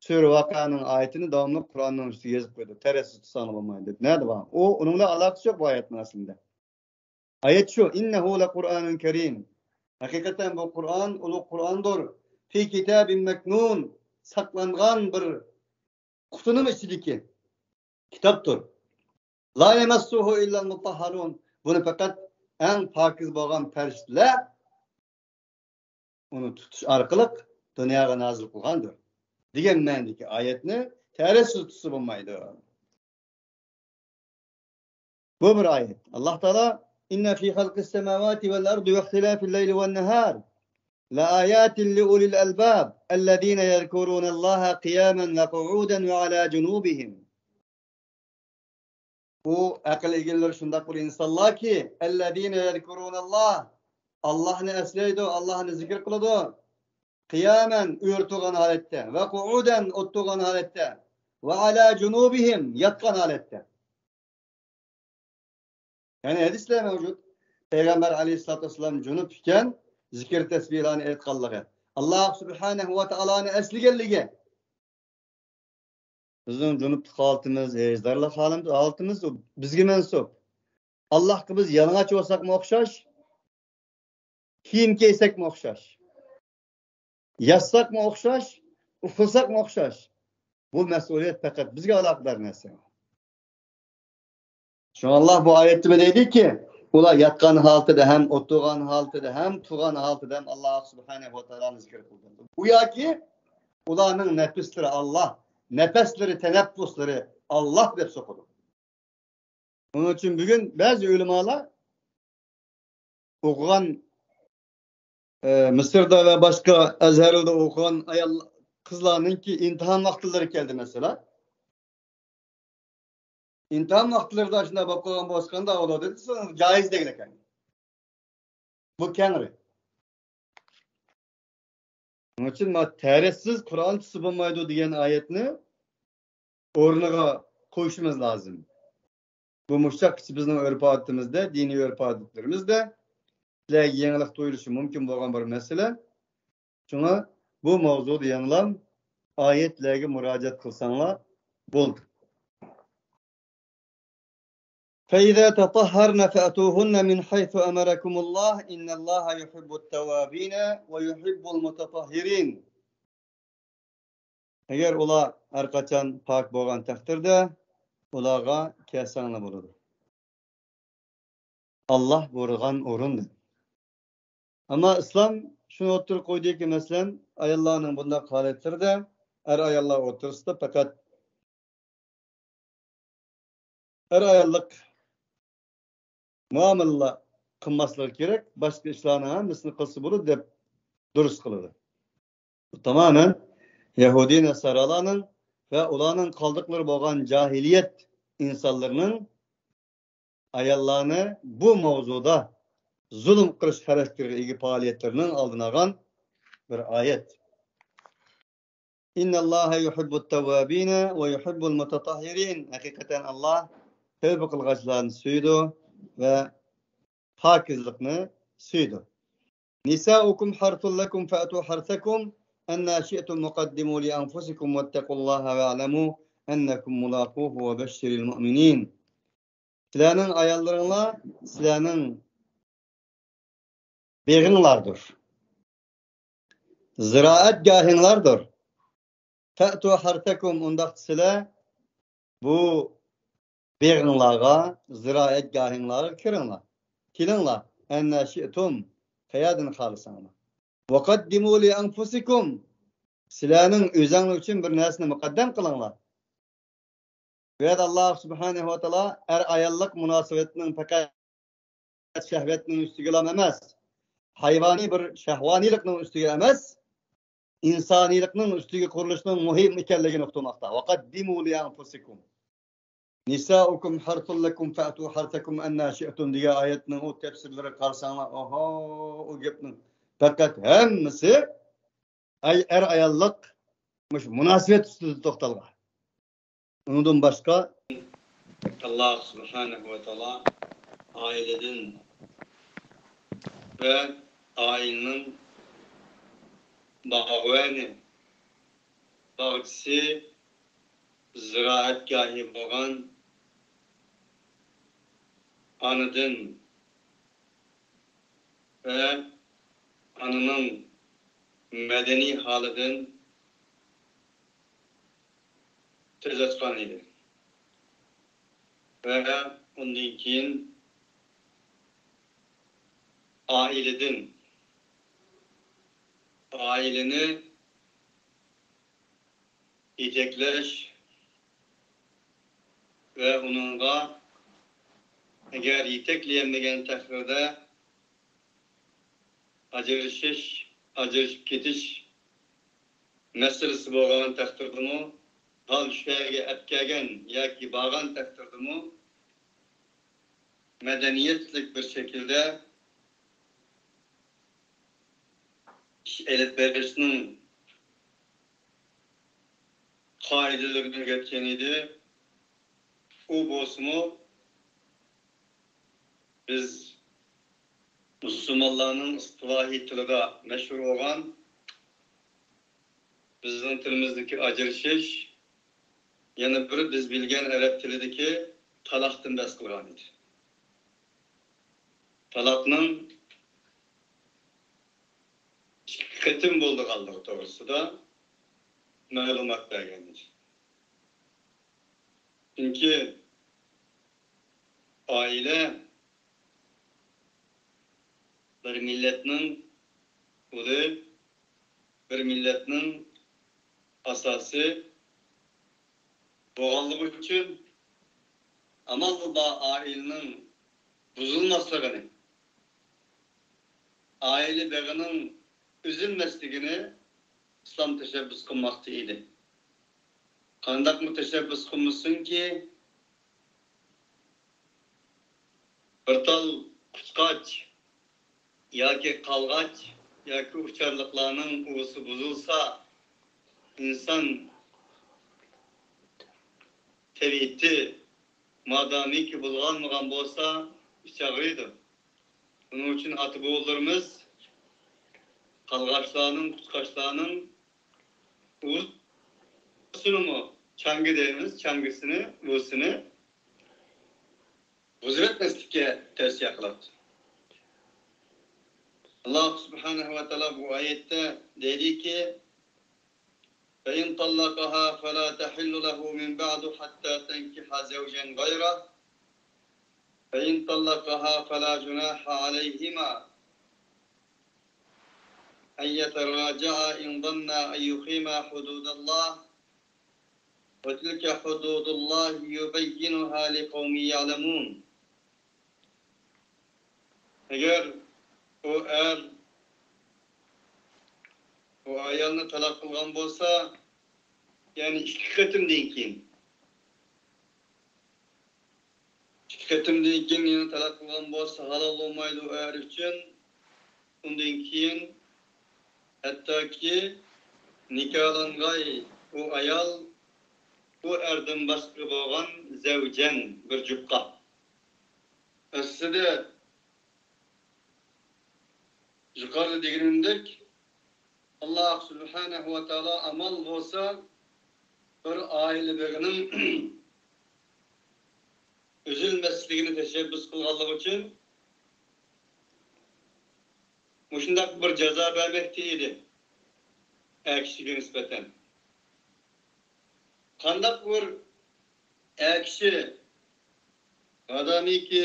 سۈرە ۋەقەنىڭ ئايىتىنى داۋاملىق قۇرئاننىڭ ئۈستىگە يېزىپ قويدى. تەرەتسىز تۇتساڭلار بولمايدۇ دەپ. نەدە بار؟ ئۇ، ئۇنىڭ بىلەن ئالاقىسى يوق بۇ ئايەتنىڭ ئەسلىدە. ئايەت شۇ، «إنه لقرآن كريم». ھەقىقەتەن بۇ قۇرئان ئۇلۇغ قۇرئاندۇر. في كتاب مكنون، ساقلانغان بىر قۇتىنىڭ ئىچىدىكى كىتابتۇر. لا يمسه إلا المطهرون. بۇنى پەقەت ئەڭ پاكىز بولغان پەرىشتىلەر ئۇنى تۇتۇش ئارقىلىق دۇنياغا نازىل قىلغاندۇر دېگەن مەنىدىكى ئايەتنى تەرەتسىز تۇتسا بولمايدۇ. بۇ بىر ئايەت. ئاللاھ تائالا، إن في خلق السماوات والأرض واختلاف الليل والنهار لآيات لأولي الألباب الذين يذكرون الله قياما وقعودا وعلى جنوبهم. بۇ ئەقىل ئىگىلىرى شۇنداق بىر ئىنسانلاركى، الذين يذكرون الله، ئاللاھنى ئەسلەيدۇ، ئاللاھنى زىكىر قىلىدۇ. قىيامەن، ئۆرە تۇرغان ھالەتتە، ۋە قۇئۇدەن، ئولتۇرغان ھالەتتە، ۋە ئالا جۇنۇبىھىم، ياتقان ھالەتتە. يەنى ھەدىسلەر مەۋجۇت. پەيغەمبەر ئەلەيھىسسالاتۇ ۋەسسالام جۇنۇپ ئىكەن، زىكىر تەسبىھلارنى ئېيتقانلىقى، ئاللاھ سۇبھانەھۇ ۋە تائالانى ئەسلىگەنلىكى. بىزنىڭ جۇنۇپلۇق ھالىتىمىز، ھېرىدارلىق ھالىمىز، ھالىتىمىز بىزگە مەنسۇپ. ئاللاھقا بىز يالىڭاچ بولساقمۇ ئوخشاش، كىيىم كىيسەكمۇ ئوخشاش، ياتساقمۇ ئوخشاش، ئۇخلىساقمۇ ئوخشاش. بۇ مەسئۇلىيەت پەقەت بىزگە ئالاقىدار نەرسە. شۇڭا ئاللاھ بۇ ئايەتتىمۇ دەيدىكى، ئۇلار ياتقان ھالىتىدە ھەم، ئولتۇرغان ھالىتىدە ھەم، تۇرغان ھالىتىدە ھەم ئاللاھ سۇبھانەھۇ ۋە تائالانى زىكىر قىلىدۇ. گوياكى ئۇلارنىڭ نەپىسلىرى ئاللاھ، نەپەسلىرى، تەنەپپۇسلىرى ئاللاھ دەپ سوقىدۇ. ئۇنىڭ ئۈچۈن بۈگۈن بەزى ئۆلىمالار ئوقۇغان، ئە، مىسىردا ۋە باشقا ئەزھەرلەردە ئوقۇغان ئايال، قىزلارنىڭكى ئىمتىھان ۋاقىتلىرى كەلدى، مەسىلەن. ئىمتىھان ۋاقىتلىرىدا شۇنداق بولۇپ قالغان بولسا قانداق بولىدۇ دېسە، جايىز دەيدىكەن. بۇ كەڭرى. شۇنىڭ ئۈچۈن مانا تەرەتسىز قۇرئان تۇتسا بولمايدۇ دېگەن ئايەتنى ئورنىغا قويۇشىمىز لازىم. بۇ مۇشۇ چاغقىچە بىزنىڭ ئۆرپ-ئادىتىمىزدە، دىنىي ئۆرپ-ئادەتلىرىمىزدە سىلەرگە يېڭىلىق تۇيۇلۇشى مۇمكىن بولغان بىر مەسىلە. شۇڭا بۇ ماۋزۇدا يەنىلا ئايەتلەرگە مۇراجىئەت قىلساڭلار بولدى. فإذا تطهرن فأتوهن من حيث أمركم الله إن الله يحب التوابين ويحب المتطهرين. ئەگەر ئۇلار ھەر قاچان پاك بولغان تەقدىردە، ئۇلارغا كەلسەڭلار بولىدۇ. ئاللاھ بۇيرۇغان ئورۇندىن. ئەمما ئىسلام شۇنى ئوتتۇرىغا قويدىكى، مەسىلەن، ئاياللارنىڭ بۇنداق ھالەتلىرىدە ئەر-ئاياللار ئوتتۇرىسىدا پەقەت ئەر-ئاياللىق مۇئامىلىلەر قىلماسلىقى كېرەك، باشقا ئىشلارنىڭ ھەممىسىنى قىلسا بولىدۇ دەپ دۇرۇس قىلىدۇ. بۇ تامامەن يەھۇدىي نەسارالارنىڭ ۋە ئۇلارنىڭ قالدۇقلىرى بولغان جاھىلىيەت ئىنسانلىرىنىڭ ئاياللارنى بۇ ماۋزۇدا زۇلۇم قىلىش خاراكتېرىگە ئىگە پائالىيەتلىرىنىڭ ئالدىنى ئالغان بىر ئايەت. إن الله يحب التوابين ويحب المتطهرين. ھەقىقەتەن ئاللاھ تەۋبە قىلغۇچىلارنى سۆيىدۇ ۋە پاكىزلىقنى سۆيىدۇ. نساؤكم حرث لكم فأتوا حرثكم أنى شئتم وقدموا لأنفسكم واتقوا الله واعلموا أنكم ملاقوه وبشر المؤمنين. سىلەرنىڭ ئاياللىرىڭلار سىلەرنىڭ بېغىڭلاردۇر، زىرائەتگاھىڭلاردۇر. فأتوا حرثكم، ئۇنداقتا سىلەر بۇ بېغىڭلارغا، زىرائەتگاھىڭلارغا كىرىڭلار. كېلىڭلار. أنى شئتم، قەيەردىن خالىساڭلار. وقدموا لأنفسكم، سىلەرنىڭ ئۆزۈڭلار ئۈچۈن بىر نەرسىنى مۇقەددەم قىلىڭلار. بۇ يەردە ئاللاھ سۇبھانەھۇ ۋە تائالا ئەر-ئاياللىق مۇناسىۋەتنىڭ پەقەت شەھۋەتنىڭ ئۈستىگىلا ئەمەس، ھايۋانىي بىر شەھۋانىيلىقنىڭ ئۈستىگە ئەمەس، ئىنسانىيلىقنىڭ ئۈستىگە قۇرۇلۇشىنىڭ مۇھىم ئىكەنلىكىنى ئۇقتۇرماقتا. وقدموا لأنفسكم. نساؤكم حرث لكم فأتوا حرثكم أنى شئتم دېگەن ئايەتنىڭ ئۇ تەپسىرلىرىگە قارىساڭلار، ئوھو، ئۇ گەپنىڭ پەقەت ھەممىسى ئەر-ئاياللىق مۇشۇ مۇناسىۋەت ئۈستىدە توختالغان. ئۇنىڭدىن باشقا، ئاللاھ سۇبھانەھۇ ۋە تائالا ئائىلىدىن ۋە ئائىلىنىڭ باغۋەنى، باغچىسى، زىرائەتگاھى بولغان ئانىدىن ۋە ئانىنىڭ مەدەنىي ھالىدىن سۆز ئاچقان ئىدى. ۋە ئۇندىن كېيىن ئائىلىدىن، ئائىلىنى يېتەكلەش ۋە ئۇنىڭغا ئەگەر يېتەكلىيەلمىگەن تەقدىردە، ئاجرىشىش، ئاجرىشىپ كېتىش مەسىلىسى بولغان تەقدىردىمۇ، ھال شۇ يەرگە ئەپ كەلگەن ياكى بارغان تەقدىردىمۇ، مەدەنىيەتلىك بىر شەكىلدە ئىش ئېلىپ بېرىشنىڭ قائىدىلىرىنى ئۆگەتكەن ئىدى. ئۇ بولسىمۇ، بىز مۇسۇلمانلارنىڭ ئىستىلاھىي تىلىدا مەشھۇر بولغان، بىزنىڭ تىلىمىزدىكى ئاجرىشىش، يەنە بىر بىز بىلگەن ئەرەب تىلىدىكى تالاقتىن بەھس قىلغان ئىدى. تالاقنىڭ ئىككى قېتىم بولىدىغانلىقى توغرىسىدا مەلۇمات بەرگەن ئىدى. چۈنكى ئائىلە بىر مىللەتنىڭ ئۇلى، بىر مىللەتنىڭ ئاساسى بولغانلىقى ئۈچۈن، ئامال بار ئائىلىنىڭ بۇزۇلماسلىقىنى، ئائىلە بېغىنىڭ ئۈزۈلمەسلىكىنى ئىسلام تەشەببۇس قىلماقتا ئىدى. قانداقمۇ تەشەببۇس قىلمىسۇنكى، بىر تال قۇچقاچ ياكى قالغاچ ياكى ئۇچارلىقلارنىڭ ئۇۋىسى بۇزۇلسا، ئىنسان تەبىئىتى مادامىكى بۇلغانمىغان بولسا، ئىچى ئاغرىيدۇ. بۇنىڭ ئۈچۈن ئاتا-بوۋىلىرىمىز قالغاچلارنىڭ، قۇچقاچلارنىڭ ئۇۋىسىنىمۇ، چاڭگا دەيمىز، چاڭگىسىنى، ئۇۋىسىنى بۇزۇۋەتمەسلىككە تەۋسىيە قىلاتتى. ئاللاھ سۇبھانەھۇ ۋە تائالا بۇ ئايەتتە دەيدىكى، فإن طلقها فلا تحل له من بعد حتى تنكح زوجا غيره، فإن طلقها فلا جناح عليهما أن يتراجعا إن ظنا أن يقيما حدود الله، وتلك حدود الله يبينها لقوم يعلمون. ئەگەر ئۇ ئەر ئۇ ئايالنى تالاق قىلغان بولسا، يەنى ئىككى قېتىمدىن كېيىن، ئىككى قېتىمدىن كېيىن يەنە تالاق قىلغان بولسا، ھالال بولمايدۇ ئۇ ئەر ئۈچۈن. ئۇندىن كېيىن ھەتتاكى نىكاھلانغاي ئۇ ئايال ئۇ ئەردىن باشقا بولغان زەۋجەن، بىر جۈپقا. ئەسلىدە يۇقىرىدا دېگىنىمدەك، ئاللاھ سۇبھانەھۇ ۋە تائالا ئامال بولسا بىر ئائىلە بېغىنىڭ ئۈزۈلمەسلىكىنى تەشەببۇس قىلغانلىقى ئۈچۈن مۇشۇنداق بىر جازا بەرمەكتە ئىدى ئەر كىشىگە نىسبەتەن. قانداق بىر ئەر كىشى، مادامىكى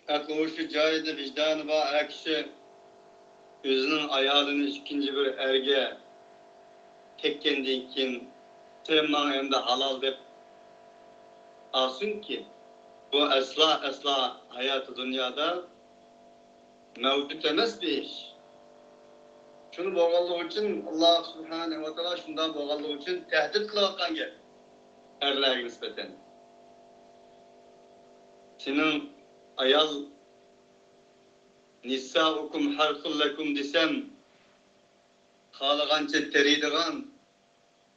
ئەقلى ھوشى جايىدا، ۋىجدانى بار ئەر كىشى ئۆزىنىڭ ئايالىنى ئىككىنچى بىر ئەرگە تەگكەندىن كېيىن، سەن ماڭا ئەمدى ھالال دەپ ئالسۇنكى، بۇ ئەسلا، ئەسلا ھاياتى دۇنيادا مەۋجۇت ئەمەس بىر ئىش. شۇنى بولغانلىقى ئۈچۈن، ئاللاھ سۇبھانەھۇ ۋە تائالا شۇنداق بولغانلىقى ئۈچۈن تەھدىت قىلىۋاتقان گەپ ئەرلەرگە نىسبەتەن. سېنىڭ ئايال، نىسائۇكۇم ھەرسۇل لەكۇم دېسەم، خالىغانچە تېرىيدىغان،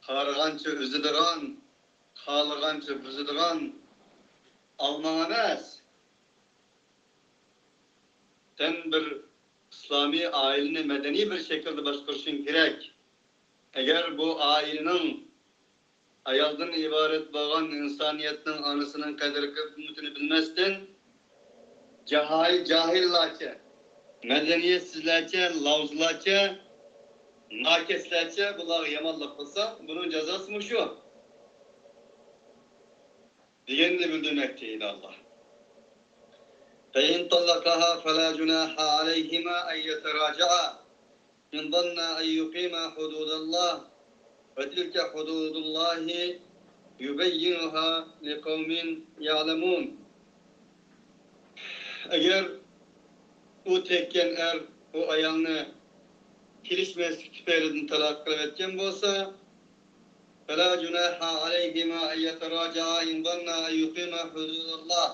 خالىغانچە ئۈزىدىغان، خالىغانچە بۇزىدىغان ئالما ئەمەس. سەن بىر ئىسلامىي ئائىلىنى مەدەنىي بىر شەكىلدە باشقۇرۇشۇڭ كېرەك. ئەگەر بۇ ئائىلىنىڭ ئايالدىن ئىبارەت بولغان ئىنسانىيەتنىڭ ئانىسىنىڭ قەدىر-قىممىتىنى بىلمەستىن، جاھىل، جاھىللارچە، مەدەنىيەتسىزلەرچە، لاۋزىلارچە، ناكەسلەرچە بۇلارغا يامانلىق قىلساڭ، بۇنىڭ جازاسى مۇشۇ دېگەننى بىلدۈرمەكتە ئىدى ئاللاھ. فإن طلقها فلا جناح عليهما أن يتراجعا إن ظنا أن يقيما حدود الله وتلك حدود الله يبينها لقوم يعلمون. ئەگەر ئۇ تەگكەن ئەر ئۇ ئايالنى كېلىشمەسلىك تۈپەيلىدىن تالاق قىلىۋەتكەن بولسا، فلا جناح عليهما أن يتراجعا إن ظنا أن يقيما حدود الله.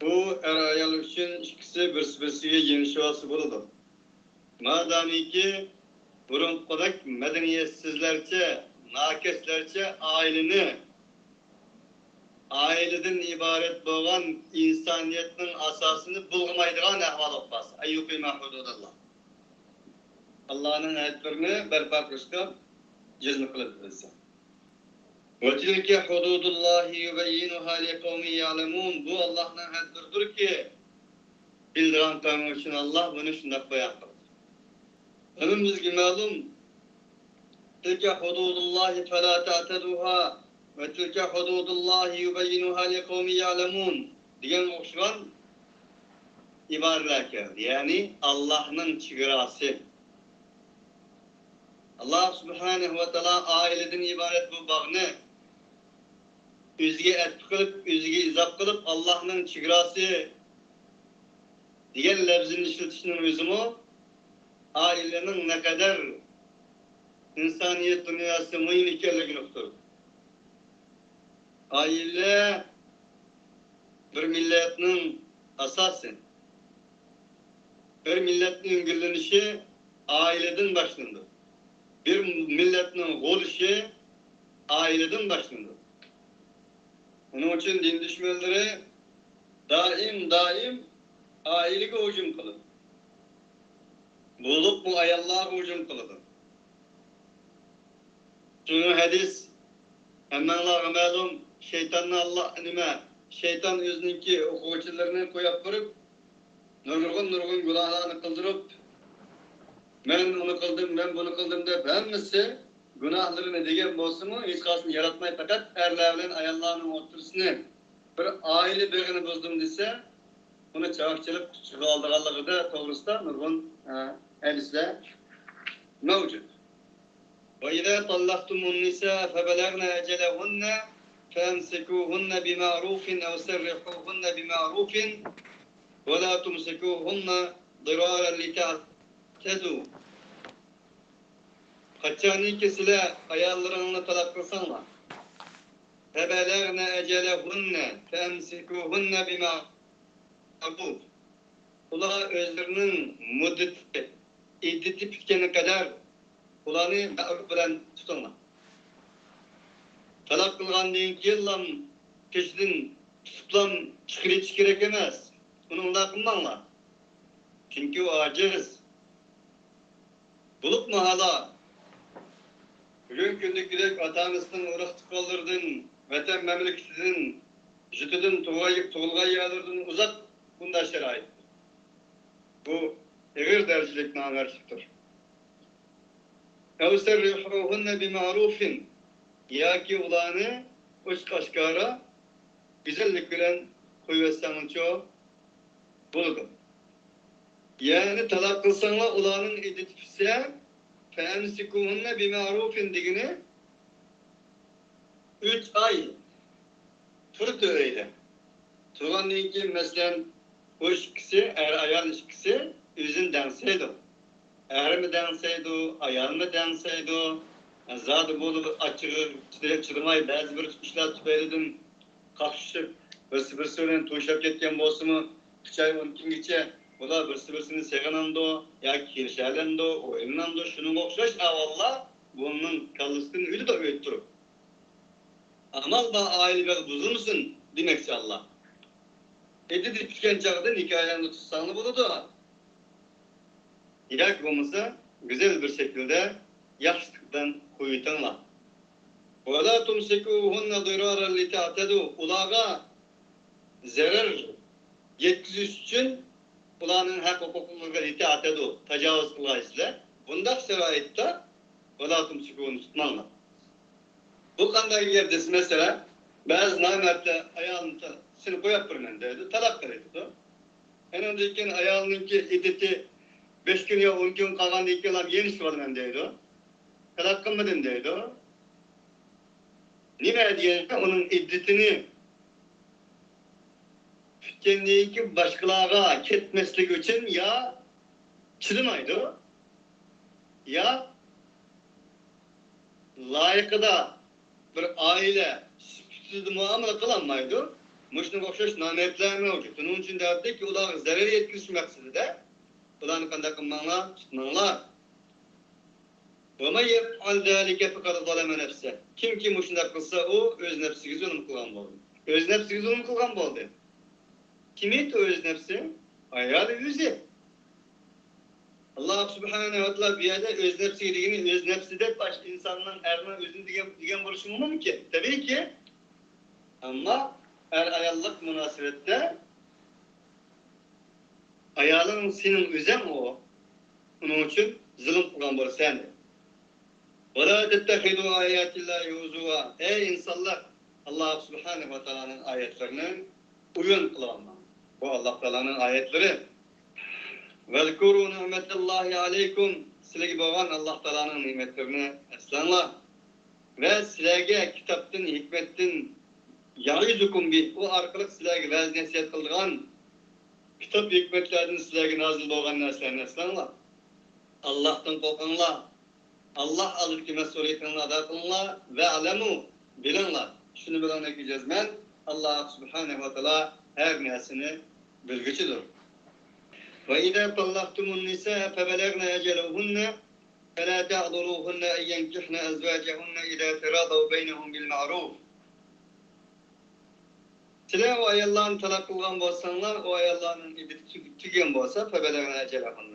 بۇ ئەر-ئايال ئۈچۈن ئىككىسى بىرسى-بىرسىگە يېنىشىۋالسا بولىدۇ. مادامىكى بۇرۇنقىدەك مەدەنىيەتسىزلەرچە، ناكەسلەرچە ئائىلىنى، ئائىلىدىن ئىبارەت بولغان ئىنسانىيەتنىڭ ئاساسىنى بۇلغىمايدىغان ئەھۋال بولۇپ قالسا، أن يقيما حدود الله. ئاللانىڭ ھەدلىرىنى بەرپا قىلىشقا جەزم قىلىپ بىلسە. وتلك حدود الله يبينها لقوم يعلمون. بۇ ئاللانىڭ ھەدلىرىدۇركى، بىلىدىغان قەۋم ئۈچۈن ئاللا بۇنى شۇنداق بايان قىلدى. ئەمما بىزگە مەلۇم، تلك حدود الله فلا تعتدوها وتلك حدود الله يبينها لقوم يعلمون دېگەنگە ئوخشىغان ئىبارىلەر كەلدى. يەنى ئاللانىڭ چېگراسى. ئاللا سۇبھانەھۇ ۋە تائالا ئائىلىدىن ئىبارەت بۇ باغنى ئۆزىگە ئەتىپ قىلىپ، ئۆزىگە ئىزاپ قىلىپ، ئاللانىڭ چېگراسى دېگەن لەپزىنى ئىشلىتىشنىڭ ئۆزىمۇ ئائىلىنىڭ نەقەدەر ئىنسانىيەت دۇنياسى مۇھىم ئىكەنلىكىنى ئۇقتۇرىدۇ. ئائىلە بىر مىللەتنىڭ ئاساسى. بىر مىللەتنىڭ گۈللىنىشى ئائىلىدىن باشلىنىدۇ. بىر مىللەتنىڭ غۇلىشى ئائىلىدىن باشلىنىدۇ. ئۇنىڭ ئۈچۈن دىن دۈشمەنلىرى دائىم، دائىم ئائىلىگە ھۇجۇم قىلىدۇ. بولۇپمۇ ئاياللارغا ھۇجۇم قىلىدۇ. شۇڭا ھەدىس ھەممەڭلارغا مەلۇم، شەيتاننى ئاللا، نېمە، شەيتان ئۆزىنىڭكى ئوقۇغۇچىلىرىنى قويۇپ بېرىپ، نۇرغۇن، نۇرغۇن گۇناھلارنى قىلدۇرۇپ، مەن ئۇنى قىلدىم، مەن بۇنى قىلدىم دەپ ھەممىسى گۇناھلىرىنى دېگەن بولسىمۇ، ھېچقايسىنى ياراتماي، پەقەت ئەرلەر بىلەن ئاياللارنىڭ ئوتتۇرىسىنى بىر ئائىلە بېغىنى بۇزدۇم دېسە، ئۇنى چاۋاك چېلىپ قۇچىقىغا ئالىدىغانلىقىدا توغرىسىدا نۇرغۇن، ئە، ھەدىسلەر مەۋجۇت. وإذا طلقتم النساء فبلغن أجلهن فأمسكوهن بمعروف أو سرحوهن بمعروف ولا تمسكوهن ضرارا لتعتدوا. قاچانكى سىلەر ئاياللىرىڭلارنى تالاق قىلساڭلار، فبلغن أجلهن فأمسكوهن بمعروف. ئۇلار ئۆزلىرىنىڭ مۇددىتى، ئىددىتى پۈتكەنگە قەدەر ئۇلارنى مەرۇپ بىلەن تۇتۇڭلار. تالاق قىلغاندىن كېيىنلا پېشىدىن تۇتۇپلا چىقىرىۋېتىش كېرەك ئەمەس. ئۇنى ئۇنداق قىلماڭلار. چۈنكى ئۇ ئاجىز. بولۇپمۇ ھالا بۈگۈنكى كۈندىكىدەك ئاتا-ئانىسىنىڭ ئۇرۇق-تۇغقانلىرىدىن، ۋەتەن مەملىكىتىدىن، يۇرتىدىن، تۇغۇلغان، تۇغۇلغان يەرلىرىدىن ئۇزاق بۇنداق شارائىت. بۇ ئېغىر دەرىجىلىك نامەردلىكتۇر. أو سرحوهن بمعروف، ياكى ئۇلارنى ئوچۇق-ئاشكارا گۈزەللىك بىلەن قويۇۋەتسەڭلارچۇ بولىدۇ. يەنى تالاق قىلساڭلار ئۇلارنىڭ ئىددىتى پۈتسە، فأمسكوهن بمعروف دېگىنى ئۈچ ئاي تۇرىدۇ ئۆيدە. تۇرغاندىن كېيىن، مەسىلەن، ئۇ ئىككىسى، ئەر-ئايال ئىككىسى ئۆزىنى دەڭسەيدۇ. ئەرمۇ دەڭسەيدۇ، ئايالمۇ دەڭسەيدۇ. زادى بولۇپ ئاچچىقى چىداي-، چىدىماي، بەزى بىر ئىشلار تۈپەيلىدىن قاقشىشىپ، بىرسى-بىرسى بىلەن توشۇپ كەتكەن بولسىمۇ، ئۈچ ئاي، ئون كۈنگىچە ئۇلار بىرسى-بىرسىنى سېغىنامدۇ ياكى كېلىشەلەمدۇ، ئويلىنامدۇ، شۇنىڭغا ئوخشاش ئەھۋاللار بۇنىڭ كاللىسىدىن ئۆتىدۇ، ئۆتتۈرۈپ. ئامال بار ئائىلە بېغى بۇزۇلمىسۇن دېمەكچى ئاللا. ئىددىتى پۈتكەن چاغدا نىكاھىڭنى تۇتساڭلا بولىدۇ. ياكى بولمىسا گۈزەل بىر شەكىلدە ياخشىلىق بىلەن قويۇۋېتىڭلار. ولا تمسكوهن ضرارا لتعتدوا. ئۇلارغا زەرەر يەتكۈزۈش ئۈچۈن ئۇلارنىڭ ھەق ھوقۇقلىرىغا لتعتدوا، تاجاۋۇز قىلغايسىلەر. بۇنداق شارائىتتا ولا تمسكوهن تۇتماڭلار. بۇ قانداق گەپ دېسە، مەسىلەن، بەزى نامەردلەر ئايالىنى تا-، سېنى قويۇپ بېرىمەن دەيدۇ، تالاق قىلىۋېتىدۇ. ئۇنىڭدىن كېيىن ئايالىنىڭكى ئىددىتى بەش كۈن يا ئون كۈن قالغاندىن كېيىنلا يەنە ئىشلىۋالىمەن دەيدۇ. تالاق قىلمىدىم دەيدۇ. نېمە دېگەندە ئۇنىڭ ئىددىتىنى كەتكەندىن كېيىن باشقىلارغا كەتمەسلىكى ئۈچۈن يا چىدىمايدۇ، يا لايىقىدا بىر ئائىلە سۈپىتىدە مۇئامىلە قىلالمايدۇ. مۇشۇنىڭغا ئوخشاش نامەردلەر مەۋجۇت. شۇنىڭ ئۈچۈن دەۋاتىدۇكى، ئۇلارغا زەرەر يەتكۈزۈش مەقسىتىدە، ئۇلارنى قانداق قىلماڭلار، تۇتماڭلار. وَمَنْ يَفْعَلْ ذَٰلِكَ فَقَدْ ظَلَمَ نَفْسَهُ. كىمكى مۇشۇنداق قىلسا، ئۇ ئۆز نەپسىگە زۇلۇم قىلغان بولدى. ئۆز نەپسىگە زۇلۇم قىلغان بولدى. كىم ئىدى ئۆز نەپسى؟ ئايالى ئۆزى. ئاللا سۇبھانەھۇ ۋە تائالا بۇ يەردە ئۆز نەپسىگە دېگىنى، ئۆز نەپسى دەپ باش ئىنساننىڭ، ئەرنىڭ ئۆزىنى دېگەن، دېگەن بولۇشىمۇ مۇمكىن. تەبىئىيكى. ئەمما ئەر-ئاياللىق مۇناسىۋەتتە ئايالىڭ سېنىڭ ئۆزۈڭ ئۇ. ئۇنىڭ ئۈچۈن زۇلۇم قىلغان بولىسەن. وَلَا تَتَّخِذُوا آيَاتِ اللَّهِ هُزُوًا. ئەي ئىنسانلار، ئاللا سۇبھانەھۇ ۋە تائالانىڭ ئايەتلىرىنى ئويۇن قىلىۋالماڭ. بۇ ئاللا تائالانىڭ ئايەتلىرى. وَاذْكُرُوا نِعْمَتَ اللَّهِ عَلَيْكُمْ. سىلەرگە بولغان ئاللا تائالانىڭ نېمەتلىرىنى ئەسلەڭلار. ۋە سىلەرگە كىتابتىن، ھېكمەتتىن يَعِظُكُم بِهِ، ئۇ ئارقىلىق سىلەرگە ۋەز-نەسىھەت قىلىدىغان كىتاب، ھېكمەتلەردىن سىلەرگە نازىل بولغان نەرسىلەرنى ئەسلەڭلار. ئاللاھتىن قورقۇڭلار. ئاللاھ ئالدىدىكى مەسئۇلىيىتىڭلارنى ئادا قىلىڭلار. وَاعْلَمُوا، بىلىڭلار. شۇنى بىلىڭلاركى، جەزمەن ئاللاھ سۇبھانەھۇ ۋە تائالا ھەر نەرسىنى بىلگۈچىدۇر. وَإِذَا طَلَّقْتُمُ النِّسَاءَ فَبَلَغْنَ أَجَلَهُنَّ فَلَا تَعْضُلُوهُنَّ أَنْ يَنكِحْنَ أَزْوَاجَهُنَّ إِذَا تَرَاضَوْا بَيْنَهُمْ بِالْمَعْرُوفِ. سىلەر ئۇ ئاياللارنى تالاق قىلغان بولساڭلار، ئۇ ئاياللارنىڭ ئىددىتى تۈگ-، تۈگىگەن بولسا، فَبَلَغْنَ أَجَلَهُنَّ.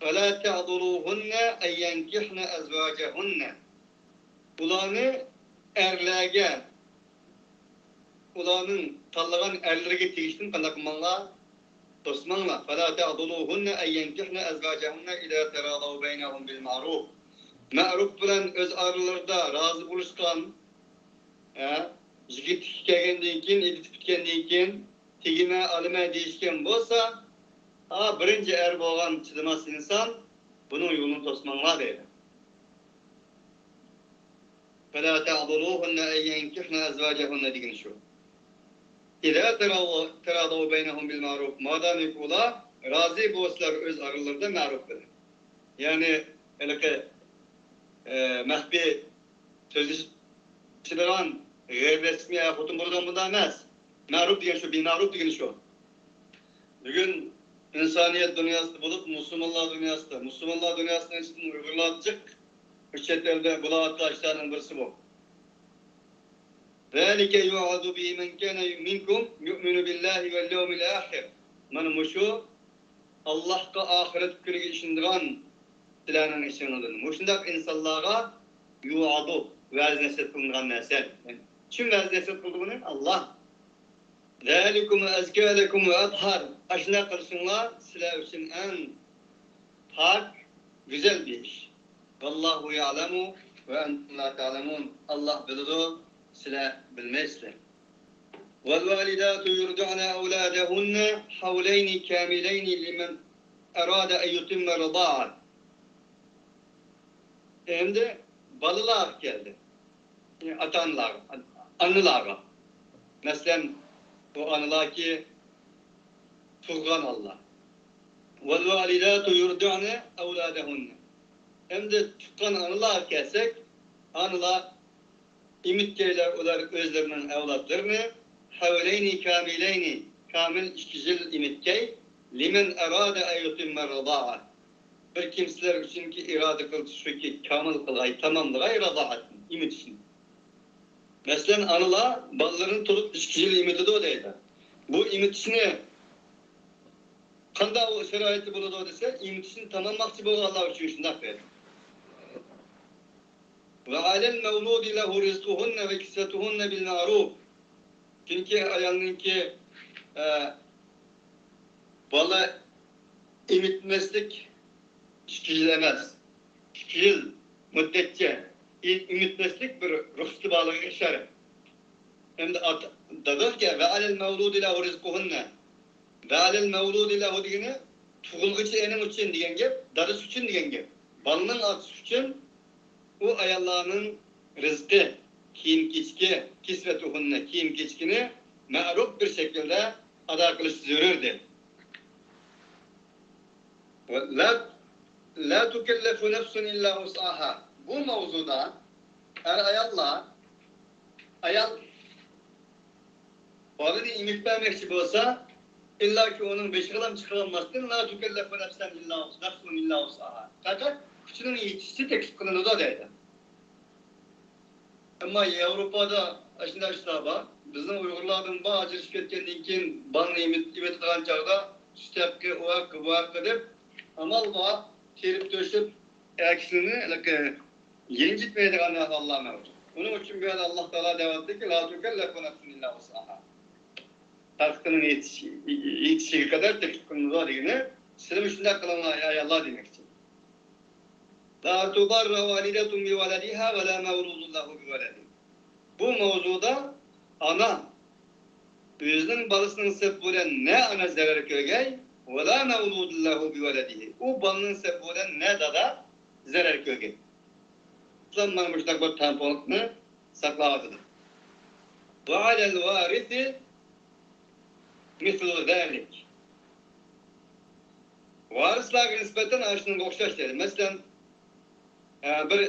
فَلَا تَعْضُلُوهُنَّ أَنْ يَنكِحْنَ أَزْوَاجَهُنَّ. ئۇلارنى ئەرلەرگە، ئۇلارنىڭ تاللىغان ئەرلىرىگە تېگىشتىن قانداق قىلماڭلار؟ توسماڭلار. فَلَا تَعْضُلُوهُنَّ أَنْ يَنكِحْنَ أَزْوَاجَهُنَّ إِذَا تَرَاضَوْا بَيْنَهُمْ بِالْمَعْرُوفِ. مەئرۇپ بىلەن ئۆز ئارىلىرىدا رازى بولۇشقان، ھە، يىگىتلىككە كەلگەندىن كېيىن، ئىددىتى پۈتكەندىن كېيىن، تېگىمەن، ئالىمەن دېيىشكەن بولسا، ھا، بىرىنچى ئەر بولغان چىدىماس ئىنسان، بۇنىڭ يولىنى توسماڭلار دەيدۇ. فَلَا تَعْضُلُوهُنَّ أَنْ يَنكِحْنَ أَزْوَاجَهُنَّ دېگىنى شۇ. إِذَا تَرَاضَوْا، تَرَاضَوْا بَيْنَهُمْ بِالْمَعْرُوفِ. مادامىكى ئۇلار رازى بولسىلەر ئۆز ئارىلىرىدا مەرۇپ بىلەن. يەنى ھېلىقى، ئە، مەخپىي سۆزلىشىدىغان، غەيرىي رەسمىي ئەر-خوتۇن بولىدىغان بۇنداق ئەمەس. مەرۇپ دېگەن شۇ، بىمەرۇپ دېگىنى شۇ. بۈگۈن ئىنسانىيەت دۇنياسىدا بولۇپ، مۇسۇلمانلار دۇنياسىدا، مۇسۇلمانلار دۇنياسىنىڭ ئىچىدىن ئۇيغۇرلار جىق، بۇ چەت ئەلدە بولۇۋاتقان ئىشلارنىڭ بىرسى بۇ. ذَٰلِكَ يُوعَظُ بِهِ مَنْ كَانَ مِنْكُمْ يُؤْمِنُ بِاللَّهِ وَالْيَوْمِ الْآخِرِ. مانا مۇشۇ ئاللاھقا، ئاخىرەت كۈنىگە ئىشىنىدىغان سىلەرنىڭ ئىچىڭلاردىن مۇشۇنداق ئىنسانلارغا يۇئادۇ، ۋەز-نەسىھەت قىلىنغان نەرسە. كىم ۋەز-نەسىھەت قىلىدۇ بۇنى؟ ئاللاھ. ذَٰلِكُمْ أَزْكَىٰ لَكُمْ وَأَطْهَرُ. ئاشۇنداق قىلسىڭلار سىلەر ئۈچۈن ئەڭ پاك، گۈزەل بىر ئىش. وَاللَّهُ يَعْلَمُ وَأَنْتُمْ لَا تَعْلَمُونَ. ئاللاھ بىلىدۇ، سىلەر بىلمەيسىلەر. وَالْوَالِدَاتُ يُرْضِعْنَ أَوْلَادَهُنَّ حَوْلَيْنِ كَامِلَيْنِ لِمَنْ أَرَادَ أَنْ يُتِمَّ الرَّضَاعَةَ. ئەمدى بالىلارغا كەلدى. ئاتا-ئانىلارغا، ئانىلارغا. مەسىلەن، بۇ ئانىلاركى تۇغقان ئانىلار. وَالْوَالِدَاتُ يُرْضِعْنَ أَوْلَادَهُنَّ. ئەمدى تۇغقان ئانىلارغا كەلسەك، ئانىلار ئېمىتكەيلەر ئۇلار ئۆزلىرىنىڭ ئەۋلادلىرىنى، حَوْلَيْنِ كَامِلَيْنِ، كامىل ئىككى يىل ئېمىتكەي، لِمَنْ أَرَادَ أَنْ يُتِمَّ الرَّضَاعَةَ. بىر كىمسىلەر ئۈچۈنكى ئىرادە قىلدى شۇكى، كامىل قىلغاي، تاماملىغاي رازائەتنى، ئېمىتىشنى. مەسىلەن، ئانىلار بالىلىرىنى تۇرۇپ ئىككى يىل ئېمىتىدۇ دەيدۇ. بۇ ئېمىتىشنى قانداق شارائىتى بولىدۇ دېسە، ئېمىتىشنى تاماملىماقچى بولغانلار ئۈچۈن شۇنداق دەيدۇ. وَعَلَى الْمَوْلُودِ لَهُ رِزْقُهُنَّ وَكِسْوَتُهُنَّ بِالْمَعْرُوفِ. چۈنكى ئايالنىڭكى، ئە، بالا ئېمىتمەسلىك ئىككى يىل ئەمەس، ئىككى يىل مۇددەتچە ئېمىتمەسلىك بىر رۇخسىتى بارلىقىغا ئىشارە. ئەمدى ئاتا، دادىسىكەن، وَعَلَى الْمَوْلُودِ لَهُ رِزْقُهُنَّ. وَعَلَى الْمَوْلُودِ لَهُ دېگىنى تۇغۇلغۇچى ئېنىڭ ئۈچۈن دېگەن گەپ، دادىسى ئۈچۈن دېگەن گەپ. بالىنىڭ ئاتىسى ئۈچۈن ئۇ ئاياللارنىڭ رىزقى، كىيىم-كېچىكى، كىسۋەتۇھۇننە، كىيىم-كېچىكىنى مەرۇپ بىر شەكىلدە ئادا قىلىش زۆرۈر دېدى. لا، لا تكلف نفس إلا وسعها. بۇ ماۋزۇدا ئەر-ئاياللار، ئايال بالىنى ئېمىتمەكچى بولسا، ئىللاكى ئۇنىڭ بېشىغىلا چىقىرالماستىن، لا تكلف نفسا إلا، نفس إلا وسعها. پەقەت كۈچىنىڭ يېتىشىچە تەكلىپ قىلىنىدۇ دەيدۇ. ئەمما ياۋروپادا ئاشۇنداق ئىشلار بار. بىزنىڭ ئۇيغۇرلاردىن بار ئاجرىشىپ كەتكەندىن كېيىن بالىنى ئېمىت-، ئېمىتىدىغان چاغدا سۈت ھەققى، ئۇ ھەققى، بۇ ھەققى دەپ ئامال بار تېرىپ تۆشۈپ ئەر كىشىنى ھېلىقى يەنجىتمەيدىغان ئەھۋاللار مەۋجۇت. ئۇنىڭ ئۈچۈن بۇ يەردە ئاللاھ تائالا دەۋاتىدۇكى، لا تكلف نفس إلا وسعها. تاقىتىنىڭ يېتىشى-، يېتىشىگە قەدەر تەكلىپ قىلىنىدۇ دېگىنى، سىلەر شۇنداق قىلىڭلار، ئەي ئاياللار دېمەكچى. لا تضار والدة بولدها ولا مولود له بولده. بۇ ماۋزۇدا ئانا ئۆزىنىڭ بالىسىنىڭ سەۋەبى بىلەن نە ئانا زەرەر كۆرگەي، ولا مولود له بولده. ئۇ بالىنىڭ سەۋەبى بىلەن نە دادا زەرەر كۆرگەي. ئىسلام مانا مۇشۇنداق بىر تەڭپۇڭلۇقنى ساقلاۋاتىدۇ. وعلى الوارث مثل ذلك. ۋارىسلارغا نىسبەتەن ئاشۇنىڭغا ئوخشاش دەيدۇ. مەسىلەن، ئە، بىر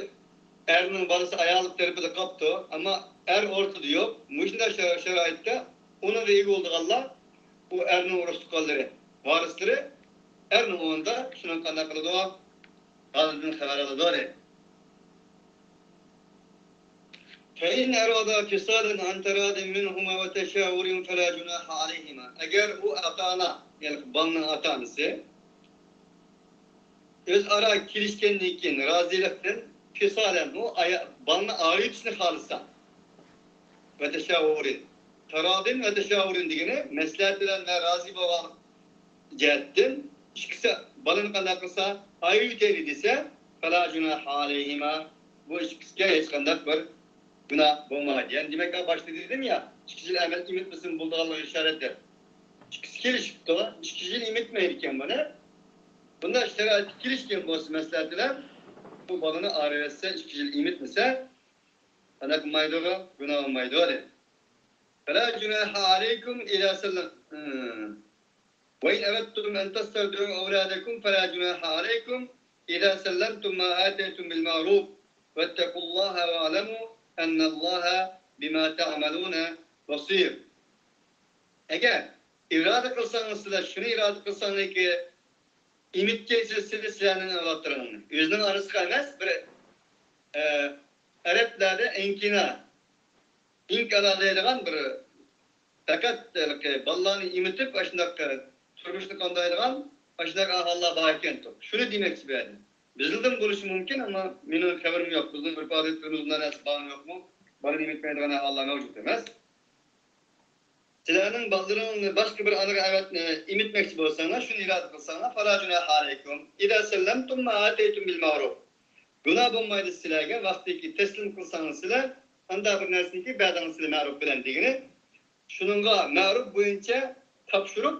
ئەرنىڭ بالىسى ئايالى تەرىپىدە قاپتۇ، ئەمما ئەر ئورتىدا يوق. مۇشۇنداق شارائىتتا ئۇنىڭغا ئىگە بولىدىغانلار، ئۇ ئەرنىڭ ئۇرۇق-تۇغقانلىرى، ۋارىسلىرى ئەرنىڭ ئورنىدا شۇنىڭ قانداق قىلىدۇ؟ بالىدىن خەۋەر ئالىدۇ دەيدۇ. فإن أرادا فصالا عن تراض منهما وتشاور فلا جناح عليهما. ئەگەر ئۇ ئاتا-ئانا، يەنى بالىنىڭ ئاتا-ئانىسى ئۆزئارا كېلىشكەندىن كېيىن رازىلىقتىن، فىسالەن، ئۇ ئايا-، بالىنى ئايرىۋېتىشنى خالىسا، ۋە تەشاۋۇرىن. تارادىن ۋە تەشاۋۇرىن دېگىنى مەسلىھەت بىلەن ۋە رازى بولغان جەھەتتىن ئىككىسى بالىنى قانداق قىلسا، ئايرىۋېتەيلى دېسە، فلا جۇناھە ئەلەيھىما، بۇ ئىككىسىگە ھېچقانداق بىر گۇناھ بولمايدۇ. يەنى دېمەك، باشتا دېدىم يا، ئىككى يىل ئەمەل ئېمىتمىسىمۇ بولىدىغانلىقىغا ئىشارەت دەپ. ئىككىسى كېلىشىپتۇ، ئىككى يىل ئېمىتمەيدىكەن بۇنى. بۇنداق شارائىتتا كېلىشكەن بولسا مەسلىھەت بىلەن، بۇ بالىنى ئايرىۋەتسە، ئىككى يىل ئېمىتمىسە، قانداق قىلمايدۇ؟ گۇناھ بولمايدۇ دەيدۇ. فلا جناح عليكم إذا سلم-، وإن أردتم أن تسترضعوا أولادكم فلا جناح عليكم إذا سلمتم ما آتيتم بالمعروف واتقوا الله واعلموا أن الله بما تعملون بصير. ئەگەر ئىرادە قىلساڭلار سىلەر، شۇنى ئىرادە قىلساڭلاركى، ئېمىتكەن سىلەر، سىلەرنىڭ ئەۋلادلىرىڭلارنى. ئۆزىنىڭ ئانىسىغا ئەمەس، بىر، ئە، ئەرەبلەردە ئەنكىنا، ئىنكالا دەيدىغان بىر پەقەت ھېلىقى بالىلارنى ئېمىتىپ، ئاشۇنداق تۇرمۇشنى قامدايدىغان ئاشۇنداق ئەھۋاللار بار ئىكەن. شۇنى دېمەكچى بۇ يەردە. بىزدىن بولۇشى مۇمكىن، ئەمما مېنىڭ خەۋىرىم يوق. بىزنىڭ ئۆرپ-ئادەتلىرىمىز بۇنداق نەرسە بارمۇ يوقمۇ؟ بالىنى ئېمىتمەيدىغان ئەھۋاللار مەۋجۇت ئەمەس. سىلەرنىڭ بالىلىرىڭلارنى باشقا بىر ئانىغا ئەۋەت-، ئېمىتمەكچى بولساڭلار، شۇنى ئىرادە قىلساڭلار، فلا جۇناھە ئەلەيكۇم ئىزا سەللەمتۇم ما ئاتەيتۇم بىل مەئرۇف. گۇناھ بولمايدۇ سىلەرگە، ۋاقتىكى تەسلىم قىلساڭلار سىلەر، ئانداق بىر نەرسىنىكى بەردىڭىز سىلەر مەئرۇف بىلەن دېگىنى، شۇنىڭغا مەئرۇف بويىچە تاپشۇرۇپ،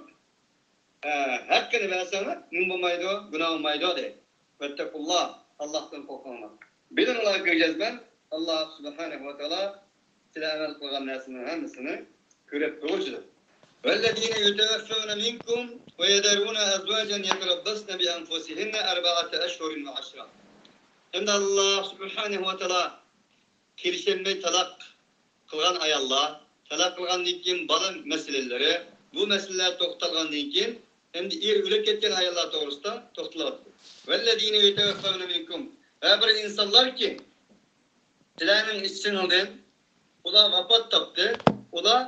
ئە، ھەققىنى بەرسەڭلار، نېمە بولمايدۇ؟ گۇناھ بولمايدۇ، دەيدۇ. ۋەتتەقۇللا، ئاللاھتىن قورقۇڭلار. بىلىڭلار، كۆرگەزمەن، ئاللاھ سۇبھانەھۇ ۋە تائالا سىلەر ئەمەل قىلغان نەرسىنىڭ ھەممىسىنى كۆرۈپ تۇرغۇچىدۇر. والذين يتوفون منكم ويذرون أزواجا يتربصن بأنفسهن أربعة أشهر وعشرا. ئەمدى ئاللاھ سۇبھانەھۇ ۋە تائالا كېلىشەلمەي تالاق قىلغان ئاياللار، تالاق قىلغاندىن كېيىن بالا مەسىلىلىرى، بۇ مەسىلىلەر توختالغاندىن كېيىن، ئەمدى ئېرى ئۆلۈپ كەتكەن ئاياللار توغرىسىدا توختىلىۋاتىدۇ. والذين يتوفون منكم، ھە بىر ئىنسانلاركى، سىلەرنىڭ ئىچىڭدىن ئۇلار ۋاپات تاپتى، ئۇلار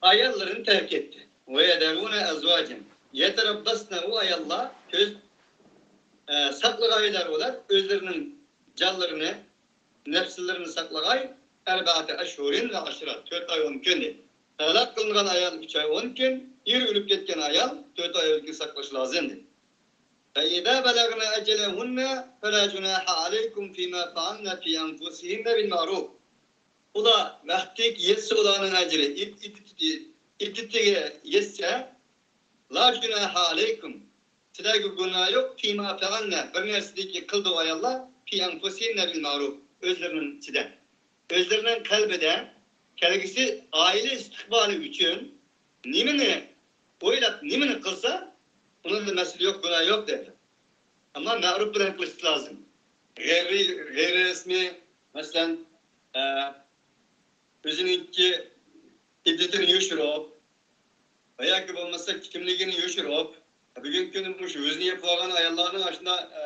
ئاياللىرىنى تەرك ئەتتى. ويذرون أزواجا يتربصن، ئۇ ئاياللار كۆز، ئە، ساقلىغايلار ئۇلار ئۆزلىرىنىڭ جانلىرىنى، نەپسلىرىنى ساقلىغاي، أربعة أشهر وعشرا، تۆت ئاي ئون كۈن دەيدۇ. تالاق قىلىنغان ئايال ئۈچ ئاي ئون كۈن، ئېرى ئۆلۈپ كەتكەن ئايال تۆت ئاي ئون كۈن ساقلاش لازىم دەيدۇ. فإذا بلغن أجلهن فلا جناح عليكم فيما فعلن في أنفسهن بالمعروف. ئۇلار ۋاقتىدىكى يەتسە ئۇلارنىڭ ئەجرى، ئىد-، ئىددىتى-، ئىددىتىگە يەتسە، لا جۇناھە ئەلەيكۇم، سىلەرگە گۇناھ يوق، فيما فعلن، بىر نەرسىدىكى قىلدى ئۇ ئاياللار، في أنفسهن بالمعروف، ئۆزلىرىنىڭ ئىچىدە. ئۆزلىرىنىڭ قەلبىدە كەلگۈسى ئائىلە ئىستىقبالى ئۈچۈن نېمىنى ئويلاپ، نېمىنى قىلسا، ئۇنىڭدا مەسىلە يوق، گۇناھ يوق دەيدۇ. ئەمما مەرۇپ بىلەن قىلىش لازىم. غەيرىي، غەيرىي رەسمىي، مەسىلەن، ئە، ئۆزىنىڭكى ئىددىتىنى يوشۇرۇپ، ۋە ياكى بولمىسا كىملىكىنى يوشۇرۇپ، بۈگۈنكى كۈندە مۇشۇ ئۆزىنى يېپىۋالغان ئاياللارنىڭ ئاشۇنداق، ئە،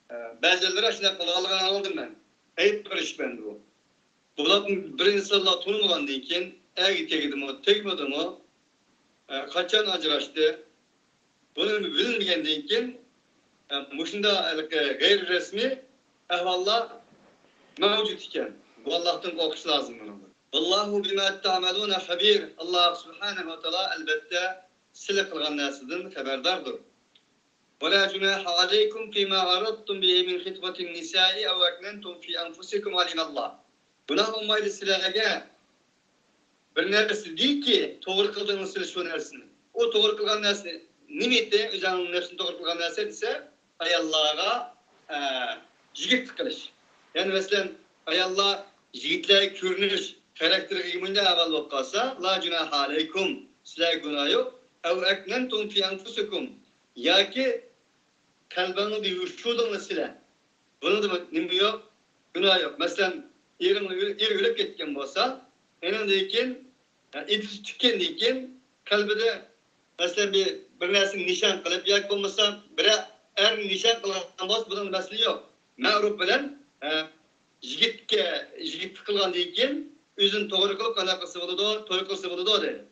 ئە، بەزىلىرى ئاشۇنداق قىلغانلىقىنى ئاڭلىدىم مەن. ئەيىب بىر ئىش بەن بۇ. بۇلارنى بىر ئىنسانلار تونۇمىغاندىن كېيىن، ئەرگە تەگدىمۇ، تەگمىدىمۇ، ئە، قاچان ئاجراشتى، بۇنى بىلمىگەندىن كېيىن، ئە، مۇشۇنداق ھېلىقى غەيرىي رەسمىي ئەھۋاللار مەۋجۇت ئىكەن. بۇ ئاللاھتىن قورقۇش لازىم بۇنىڭدا. ۋاللاھۇ بىما تەئمەلۇنە خەبىر. ئاللاھ سۇبھانەھۇ ۋە تائالا، ئەلبەتتە، سىلە قىلغان نەرسىدىن خەۋەرداردۇر. ولا جناح عليكم فيما عرضتم به من خطبة النساء أو أكننتم في أنفسكم، علم الله. گۇناھ بولمايدۇ سىلەرگە بىر نەرسە دېيكى، توغرا قىلدىڭىز سىلەر شۇ نەرسىنى. ئۇ توغرا قىلغان نەرسە نېمە ئىدى؟ ئۆزۈڭنىڭ نەپسىنى توغرا قىلغان نەرسە دېسە، ئاياللارغا، ئە، يىگىتلىك قىلىش. يەنى مەسىلەن، ئاياللار يىگىتلەرگە كۆرۈنۈش، خاراكتېرىگە مۇنداق ئەھۋال بولۇپ قالسا، لا جۇناھە ئەلەيكۇم، سىلەرگە گۇناھ يوق. ئەۋ ئەكنەنتۇم فى ئەنفۇسىكۇم، ياكى قەلبىڭلاردا يوشۇردۇڭلار سىلەر. بۇنىڭدا نېمە يوق؟ گۇناھ يوق. مەسىلەن، ئېرىڭ، ئېرى ئۆلۈپ كەتكەن بولسا، ئېنىڭدىن كېيىن، ئىددىتى تۈگىگەندىن كېيىن قەلبىدە، مەسىلەن، بىر، بىر نەرسىنى نىشان قىلىپ ياكى بولمىسا بىرەر ئەرنى نىشان قىلغان بولسا، بۇنىڭدا مەسىلە يوق. مەرۇپ بىلەن، ئە، يىگىتكە، يىگىتلىك قىلغاندىن كېيىن ئۆزىنى توغرا قىلىپ قانداق قىلسا بولىدۇ، توي قىلسا بولىدۇ دەيدۇ.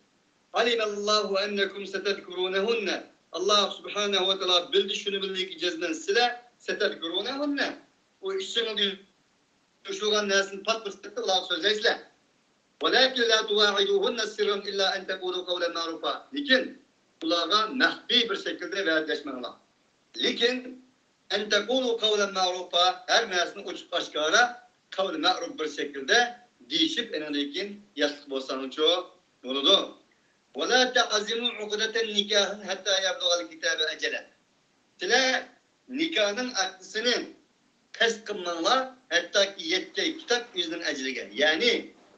علم الله أنكم ستذكرونهن. ئاللاھ سۇبھانەھۇ ۋە تائالا بىلدى، شۇنى بىلدىكى، جەزمەن سىلەر ستذكرونهن، ئۇ ئىچىڭلاردا يوشۇرغان نەرسىنى پات پۇرسەتتە ئۇلارغا سۆزلەيسىلەر. ولكن لا تواعدوهن سرا إلا أن تقولوا قولا معروفا. لېكىن ئۇلارغا مەخپىي بىر شەكىلدە ۋەدىلەشمەڭلار. لېكىن، أن تقولوا قولا معروفا، ھەر نەرسىنى ئوچۇق ئاشكارا قەۋلى مەرۇپ بىر شەكىلدە دېيىشىپ، ئېنىڭدىن كېيىن ياتلىق بولساڭچۇ بولىدۇ. ولا تعزموا عقدة النكاح حتى يبلغ الكتاب أجله. سىلەر نىكاھنىڭ ئەقدىسىنى قەست قىلماڭلار، ھەتتاكى يەتكەي كىتاب ئۆزىنىڭ ئەجىلىگە. يەنى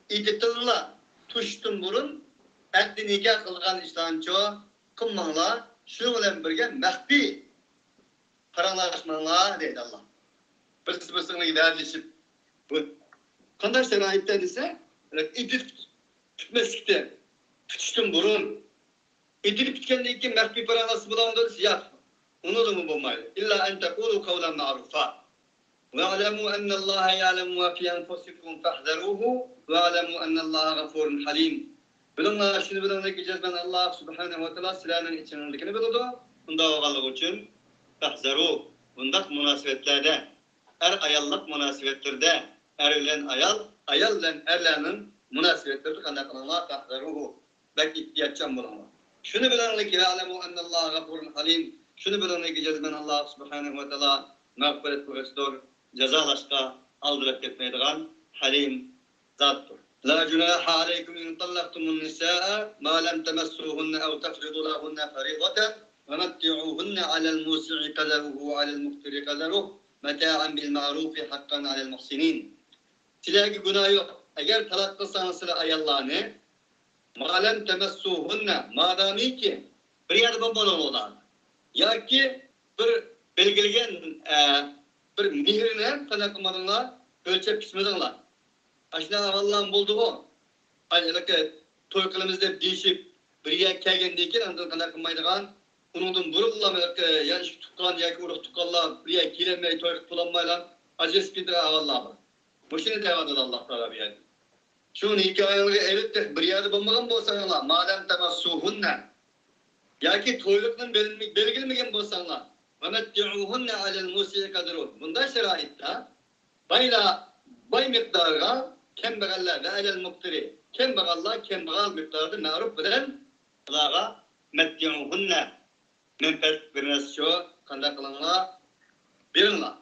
ئىددىتىڭلار توشۇشتىن بۇرۇن ئەقدى نىكاھ قىلغان ئىشلارنىچۇ قىلماڭلار، شۇنىڭ بىلەن بىرگە مەخپىي پاراڭلاشماڭلار دەيدۇ ئاللاھ. بىرسى بىرسىگە ۋەدىلىشىپ، بۇ قانداق شارائىتتا دېسە، ئىددىتى پۈتمەسلىكتە، پۈتۈشتىن بۇرۇن، ئىددىتى پۈتكەندىن كېيىن مەخپىي پاراڭلاشسا بولامدۇ دېسە، ياق، ئۇنىڭدىمۇ بولمايدۇ. إلا أن تقولوا قولا معروفا. واعلموا أن الله يعلم ما في أنفسكم فاحذروه واعلموا أن الله غفور حليم. بىلىڭلار، شۇنى بىلىڭلاركى، جەزمەن ئاللاھ سۇبھانەھۇ ۋە تائالا سىلەرنىڭ ئىچىڭلارنىڭكىنى بىلىدۇ. ئۇنداق بولغانلىقى ئۈچۈن، فاھزەرۇ، بۇنداق مۇناسىۋەتلەردە، ئەر-ئاياللىق مۇناسىۋەتلىرىدە، ئەر بىلەن ئايال، ئايال بىلەن ئەرلەرنىڭ مۇناسىۋەتلىرىدە قانداق قىلىڭلار؟ فاھزەرۇ، بەك ئېھتىياتچان بولۇڭلار. شۇنى بىلىڭلاركى، ۋەئلەمۇ ئەننەللاھە غەفۇرۇن ھەلىم. شۇنى بىلىڭلاركى، جەزمەن ئاللاھ سۇبھانەھۇ ۋە تائالا مەغپىرەت قىلغۇچىدۇر، جازالاشقا ئالدىراپ كەتمەيدىغان ھەلىم زاتتۇر. لا جۇناھە ئەلەيكۇم ئىن تاللەقتۇمۇن نىسائە ما لەم تەمەسسۇھۇننە ئەۋ تەفرىضۇ لەھۇننە فەرىضەتەن ۋە مەتتىئۇھۇننە ئەلەل مۇسىئى قەدەرۇھۇ ۋە ئەلەل مۇقتىرى قەدەرۇھ مەتاعەن بىل مەئرۇفى ھەققەن ئەلەل مۇھسىنىن. سىلەرگە گۇناھ يوق. ئەگەر تالاق قىلساڭلار سىلەر ئاياللارنى، ما لەم تەمەسسۇھۇننە، مادامىكى بىر يەردە بولمىدىڭلار ئۇلار. ياكى بىر بەلگىلىگەن، ئە، بىر مېھرىنى قانداق قىلمىدىڭلار، ئۆلچەپ پىچمىدىڭلار. ئاشۇنداق ئەھۋاللار بولدىغۇ. ئاي، ھېلىقى توي قىلىمىز دەپ دېيىشىپ، بىر يەرگە كەلگەندىن كېيىن ئاندىن قانداق قىلمايدىغان، ئۇنىڭدىن بۇرۇنلا ھېلىقى يا ئىككى تۇغقان ياكى ئۇرۇق تۇغقانلار بىر يەرگە كېلەلمەي توي قىلىپ بولالمايلا ئاجرىشىپ كېتىدىغان ئەھۋاللار بار. مۇشۇنى دەۋاتىدۇ ئاللاھ تائالا بۇ يەردە. شۇ ھېكايىڭلارغا ئېلىپ بىر يەردە بولمىغان بولساڭلار، ما لەم تەمەسسۇھۇننە، ياكى تويلۇقنى بەلگىلىمىگەن بولساڭلار، ۋە مەتتىئۇھۇننە ئەلەل مۇسىئى قەدەرۇھ. بۇنداق شارائىتتا بايلار باي مىقدارغا، كەمبەغەللەر ۋە ئەلەل مۇقتىرى، كەمبەغەللەر كەمبەغەل مىقداردا مەرۇپ بىلەن ئۇلارغا مەتتىئۇھۇننە، مەنپەئەت بىر نەرسە شۇ، قانداق قىلىڭلار؟ بېرىڭلار.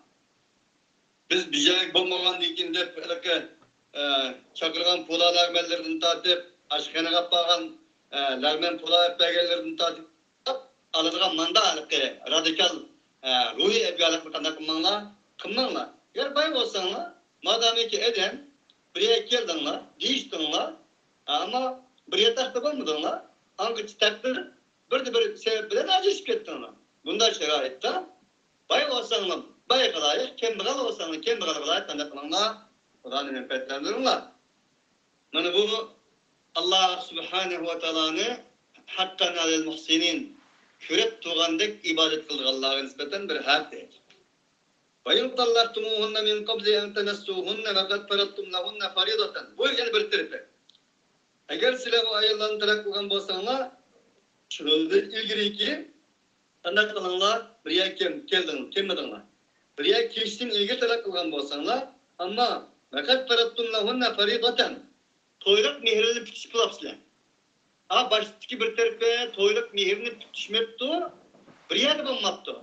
بىز بېجەرگە بولمىغاندىن كېيىن دەپ، ھېلىقى، ئە، چاقىرغان پۇلا لەرمەنلىرىدىن تارتىپ، ئاشخانىغا ئاپارغان، ئە، لەرمەن پۇلا ئەپ بەرگەنلىرىدىن تارتىپ، ئالىدىغان ماندا ھېلىقى رادىكال، ئە، روھىي ئەبگەرلىكنى قانداق قىلماڭلار؟ قىلماڭلار. يەر باي بولساڭلار، مادامىكى ئادەم، بىر يەرگە كەلدىڭلار، دېيىشتىڭلار، ئەمما بىر ياتاقتا بولمىدىڭلار. ئاڭغىچە تەقدىر، بىردە بىر سەۋەب بىلەن ئاجرىشىپ كەتتىڭلار. بۇنداق شارائىتتا باي بولساڭلار بايغا لايىق، كەمبەغەل بولساڭلار كەمبەغەلگە لايىق، قانداق قىلىڭلار؟ خۇدانى مەنپەئەتلەندۈرۈڭلار. مانا بۇ ئاللا سۇبھانەھۇ ۋە تائالانى ھەققەن ئەلەل مۇھسىنىن، كۆرۈپ تۇرغاندەك ئىبادەت قىلىدىغانلارغا نىسبەتەن بىر ھەق دەيدۇ. وَإِنْ طَلَّقْتُمُوهُنَّ مِنْ قَبْلِ أَنْ تَمَسُّوهُنَّ وَقَدْ فَرَضْتُمْ لَهُنَّ فَرِيضَةً. بۇ يەنە بىر تەرىپى. ئەگەر سىلەر ئۇ ئاياللارنى تەلەق قىلغان بولساڭلار، شۇنىڭدىن ئىلگىرىكى قانداق قىلىڭلار؟ بىر يەرگە كەل-، كەلدىڭ، كەلمىدىڭلار. بىر يەرگە كېلىشتىن ئىلگىرى تەلەق قىلغان بولساڭلار، ئەمما فَقَدْ فَرَضْتُمْ لَهُنَّ فَرِيضَةً. تويلۇق مېھرىنى پۈتۈشۈپ بولاپسىلەر. ھا، باشتىكى بىر تەرىپى تويلۇق مېھرىنى پۈتۈشمەپتۇ، بىر يەردە بولماپتۇ.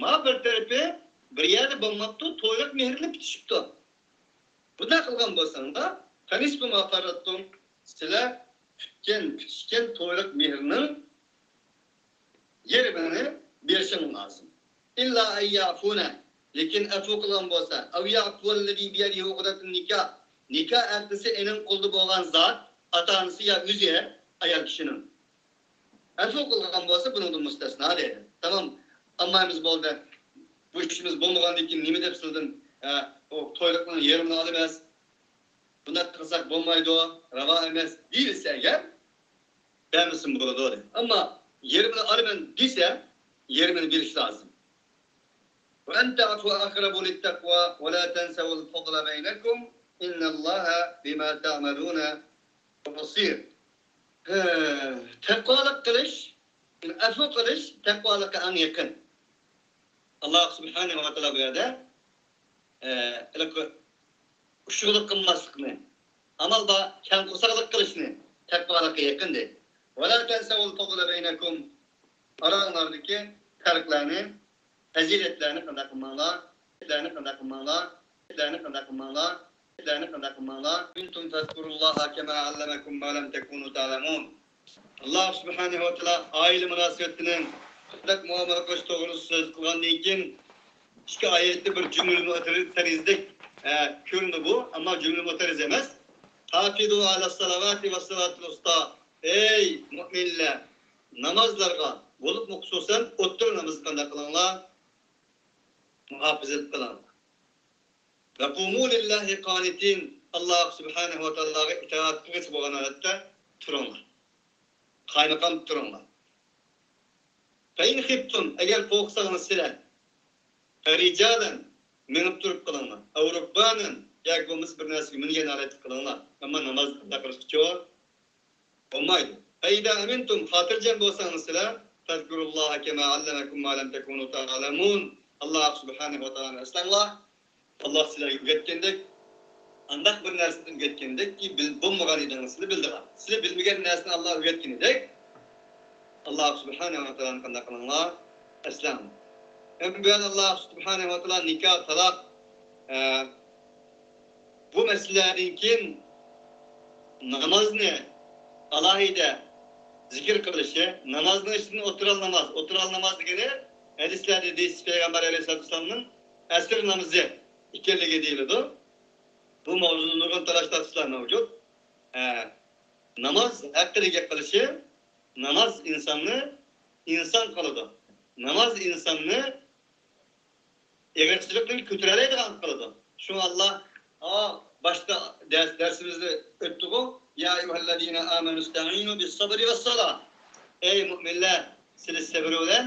ما بىر تەرىپى بىر يەردە بولماپتۇ، تويلۇق مېھرىنى پۈتۈشۈپتۇ. بۇنداق قىلغان بولساڭلار، فَنِصْفُ مَا فَرَضْتُمْ، سىلەر پۈتكەن، پۈتۈشكەن تويلۇق مېھرىنىڭ يېرىمىنى بېرىشىڭ لازىم. إِلَّا أَنْ يَعْفُونَ، لېكىن ئەپۇ قىلغان بولسا، أَوْ يَعْفُوَ الَّذِي بِيَدِهِ عُقْدَةُ النِّكَاحِ، نىكاھ ئەقدىسى ئېنىڭ قولىدا بولغان زات، ئاتا-ئانىسى يا ئۆزى ئايال كىشىنىڭ ئەپۇ قىلغان بولسا، بۇنىڭدىن مۇستەسنا دەيدۇ. تامام، ئالمايمىز بولدى. بۇ ئىشىمىز بولمىغاندىن كېيىن نېمە دەپ سىلىدىن، ئە، ئۇ تويلۇقنىڭ يېرىمىنى ئالىمىز؟ بۇنداق قىلساق بولمايدۇ، راۋا ئەمەس دېيىلسە ئەگەر، بەرمىسىمۇ بولىدۇ دەيدۇ. ئەمما يېرىمىنى ئالىمەن دېسە، يېرىمىنى بېرىش لازىم. وَأَنْ تَعْفُوا أَقْرَبُ لِلتَّقْوَى وَلَا تَنْسَوُا الْفَضْلَ بَيْنَكُمْ إِنَّ اللَّهَ بِمَا تَعْمَلُونَ بَصِيرٌ. ھە، تەقۋالىق قىلىش، ئەپۇ قىلىش تەقۋالىققا ئەڭ يېقىن. ئاللا سۇبھانەھۇ ۋە تائالا بۇ يەردە، ئە، ھېلىقى ئۇششۇقلۇق قىلماسلىقنى، ئامال بار كەڭ قورساقلىق قىلىشنى تەقۋالىققا يېقىن دەيدۇ. وَلَا تَنْسَوُا الْفَضْلَ بَيْنَكُمْ. ئاراڭلاردىكى پەرقلەرنى، پەزىلەتلەرنى قانداق قىلماڭلار، قانداق قىلماڭلار، قانداق قىلماڭلار، قانداق قىلماڭلار. كُنْتُمْ تَذْكُرُوا اللَّهَ كَمَا عَلَّمَكُمْ مَا لَمْ تَكُونُوا تَعْلَمُونَ. ئاللا سۇبھانەھۇ ۋە تائالا ئائىلە مۇناسىۋىتىنىڭ قانداق مۇئامىلە قىلىش توغرىسىدا سۆز قىلغاندىن كېيىن، ئىككى ئايەتتە بىر جۈملە مۇئتەرىز تەرىزىدەك، ئە، كۆرۈندى بۇ، ئەمما جۈملە مۇئتەرىز ئەمەس. ھافىزۇ ئەلەس سالەۋاتى ۋەس سالاتىل ۋۇستا. ئەي مۇئمىنلەر، نامازلارغا، بولۇپمۇ خۇسۇسەن ئوتتۇرا نامازنى قانداق قىلىڭلار؟ مۇھاپىزەت قىلىڭلار. ۋە قۇمۇ لىللاھى قانىتىن، ئاللا سۇبھانەھۇ ۋە تائالاغا ئىتائەت قىلغۇچى بولغان ھالەتتە تۇرۇڭلار. قايمۇقام تۇرۇڭلار. فَإِنْ خِفْتُمْ، ئەگەر قورقساڭلار سىلەر، فَرِجَالًا، مېڭىپ تۇرۇپ قىلىڭلار، أَوْ رُكْبَانًا، ياكى بولمىسا بىر نەرسىگە مىنگەن ھالەتتە قىلىڭلار. ئەمما ناماز قانداق قىلىشقىچۇ؟ بولمايدۇ. فَإِذَا أَمِنْتُمْ، خاتىرجەم بولساڭلار سىلەر، فَاذْكُرُوا اللَّهَ كَمَا عَلَّمَكُمْ مَا لَمْ تَكُونُوا تَعْلَمُونَ، ئاللا سۇبھانەھۇ ۋە تائالانى ئەسلەڭلار. ئاللا سىلەرگە ئۆگەتكەندەك، ئانداق بىر نەرسىنى ئۆگەتكەندەككى، بىل-، بولمىغان ئىدىڭلار سىلەر بىلىدىغان. سىلەر بىلمىگەن نەرسىنى ئاللا ئۆگەتكىنىدەك، ئاللا سۇبھانەھۇ ۋە تائالانى قانداق قىلىڭلار؟ ئەسلەڭلار. ئەمما بۇ يەردە ئاللا سۇبھانەھۇ ۋە تائالا نىكاھ، تالاق، ئە، بۇ مەسىلىلەردىن كېيىن نامازنى ئالاھىدە زىكىر قىلىشى، نامازنىڭ ئىچىدىن ئوتتۇرا ناماز، ئوتتۇرا ناماز دېگىنى ھەدىسلەردە دېيىش پەيغەمبەر ئەلەيھىسسالاتۇ ۋەسسالامنىڭ ئەسىر نامىزى ئىكەنلىكى دېيىلىدۇ. بۇ ماۋزۇدا نۇرغۇن تالاش-تارتىشلار مەۋجۇت. ئە، ناماز ھەققىدە گەپ قىلىشى، ناماز ئىنساننى ئىنسان قىلىدۇ. ناماز ئىنساننى ئېغىرچىلىقتىن كۆتۈرەلەيدىغان قىلىدۇ. شۇڭا ئاللا، ئا، باشتا دەرس، دەرسىمىزدە ئۆتتىغۇ، يا ئەييۇھەللەزىنە ئامەنۇ ئىستەئىنۇ بىسسەبرى ۋەسسالا. ئەي مۇئمىنلەر، سىلەر سەبرى بىلەن،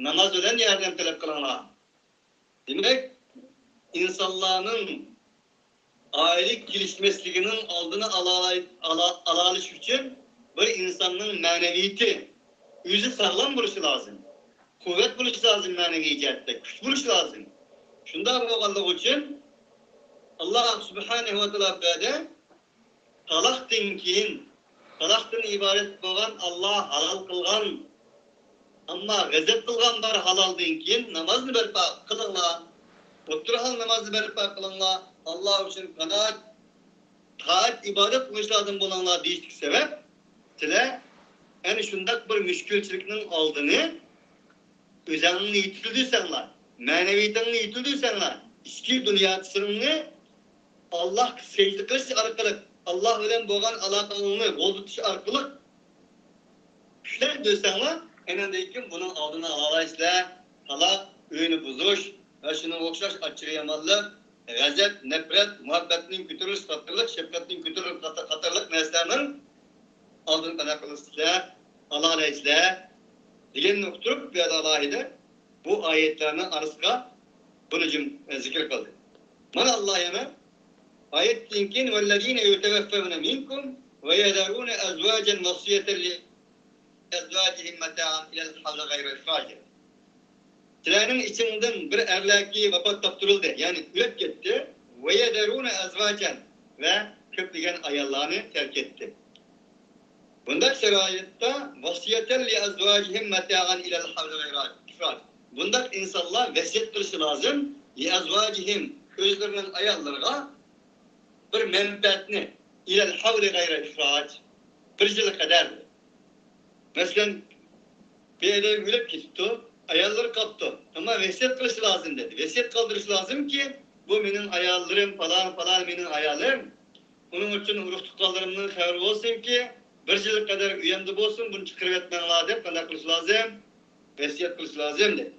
ناماز بىلەن ياردەم تەلەپ قىلىڭلار. دېمەك، ئىنسانلارنىڭ ئائىلە كېلىشمەسلىكىنىڭ ئالدىنى ئالالاي-، ئالا-، ئالالىشى ئۈچۈن بىر ئىنساننىڭ مەنىۋىيىتى ئۆزى ساغلام بولۇشى لازىم. قۇۋۋەت بولۇشى لازىم مەنىۋى جەھەتتە، كۈچ بولۇشى لازىم. شۇنداق بولغانلىقى ئۈچۈن ئاللا سۇبھانەھۇ ۋە تائالا بۇ يەردە تالاقتىن كېيىن، تالاقتىن ئىبارەت بولغان ئاللا ھالال قىلغان، ئەمما غەزەپ قىلغان بىر ھالالدىن كېيىن نامازنى بەرپا قىلىڭلار. ئوتتۇرا ھال نامازنى بەرپا قىلىڭلار. ئاللا ئۈچۈن قانائەت، تائەت، ئىبادەت قىلغۇچىلاردىن بولۇڭلار دېيىشلىك سەۋەب، سىلەر ئەنە شۇنداق بىر مۈشكۈلچىلىكنىڭ ئالدىنى ئۆزەڭنى يېتىلدۈرسەڭلار، مەنىۋىيىتىڭنى يېتىلدۈرسەڭلار، ئىچكى دۇنياسىڭنى ئاللاھقا سەجدە قىلىش ئارقىلىق، ئاللاھ بىلەن بولغان ئالاقىڭنى غول تۇتۇش ئارقىلىق كۈچلەندۈرسەڭلار، ئەنەندىن كېيىن بۇنىڭ ئالدىنى ئالالايسىلەر. تالاق، ئۆينى بۇزۇش ۋە شۇنىڭغا ئوخشاش ئاچچىقى يامانلىق، غەزەپ، نەپرەت، مۇھەببەتنىڭ كۆتۈرۈلۈش قاتارلىق، شەپقەتنىڭ كۆتۈرۈلۈش قاتارلىق نەرسىلەرنىڭ ئالدىنى قانداق قىلىسىلەر، ئالالايسىلەر دېگەننى ئۇقتۇرۇپ، بۇ يەردە ئالاھىدە بۇ ئايەتلەرنىڭ ئارىسىغا بۇنى جۈم-، ئە، زىكىر قىلدى. مانا ئاللا يەنە ئايەتتىن كېيىن، «والذين يتوفون منكم ويذرون أزواجا وصية لأزواجهم متاعا إلى الحول غير إخراج» دەيدۇ. سىلەرنىڭ ئىچىڭدىن بىر ئەرلەركى ۋاپات تاپتۇرۇلدى، يەنى ئۆلۈپ كەتتى. «ويذرون أزواجا» ۋە كۆپلىگەن ئاياللارنى تەرك ئەتتى. بۇنداق شارائىتتا «وصية لأزواجهم متاعا إلى الحول غير إخراج». بۇنداق ئىنسانلار ۋەسىيەت قىلىشى لازىم، «لأزواجهم»، ئۆزلىرىنىڭ ئاياللىرىغا بىر مەنپەئەتنى، «إلى الحول غير إخراج»، بىر يىل قەدەر. مەسىلەن، بىر ئادەم ئۆلۈپ كېتىپتۇ، ئاياللىرى قاپتۇ. ئەمما ۋەسىيەت قىلىشى لازىم دېدى. ۋەسىيەت قالدۇرۇشى لازىمكى، بۇ مېنىڭ ئاياللىرىم، پالان، پالان مېنىڭ ئايالىم. ئۇنىڭ ئۈچۈن ئۇرۇق-تۇغقانلىرىمنىڭ خەۋىرى بولسۇنكى، بىر يىل قەدەر ئۆيۈمدە بولسۇن، بۇنى چىقىرىۋەتمەڭلار دەپ قانداق قىلىش لازىم؟ ۋەسىيەت قىلىش لازىم دېدى.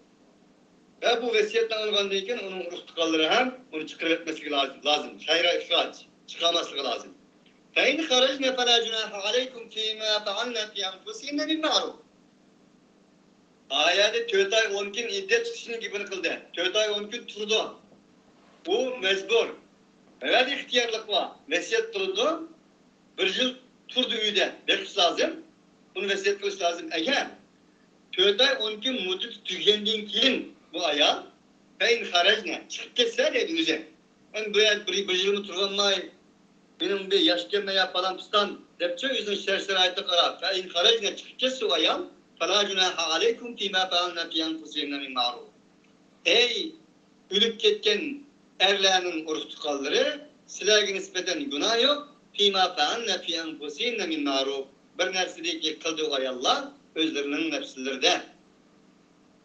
ۋە بۇ ۋەسىيەتنى ئاڭلىغاندىن كېيىن ئۇنىڭ ئۇرۇق-تۇغقانلىرى ھەم ئۇنى چىقىرىۋەتمەسلىكى لازىم، لازىم. غەيرە ئىخراج، چىقارماسلىقى لازىم. فإن خرجن فلا جناح عليكم فيما فعلن في أنفسهن من معروف. ئايەتتە تۆت ئاي ئون كۈن ئىددەت تۇتۇشنىڭ گېپىنى قىلدى. تۆت ئاي ئون كۈن تۇرىدۇ. ئۇ مەجبۇر. ئەگەر ئىختىيارلىق بار، ۋەسىيەت قىلىدۇ. بىر يىل تۇردى ئۆيدە، بېقىش لازىم. بۇنى ۋەسىيەت قىلىش لازىم. ئەگەر تۆت ئاي ئون كۈن مۇددىتى تۈگىگەندىن كېيىن بۇ ئايال، فإن خرجن، چىقىپ كەتسە دەيدۇ ئۆزى. ئەمدى بۇ يەردە بىر، بىر يىلمۇ تۇرۇۋالماي، مېنىڭ بىر ياش ئىكەنمەن يا پالان پۇستان دەپچۇ ئۆزىنىڭ شەرت-شارائىتىغا قاراپ، فإن خرجن، چىقىپ كەتسە ئۇ ئايال، فلا جناح عليكم فيما فعلن في أنفسهن من معروف. ئەي ئۆلۈپ كەتكەن ئەرلەرنىڭ ئۇرۇق-تۇغقانلىرى، سىلەرگە نىسبەتەن گۇناھ يوق. فيما فعلن في أنفسهن من معروف. بىر نەرسىدىكى قىلدى ئۇ ئاياللار ئۆزلىرىنىڭ نەپسلىرىدە.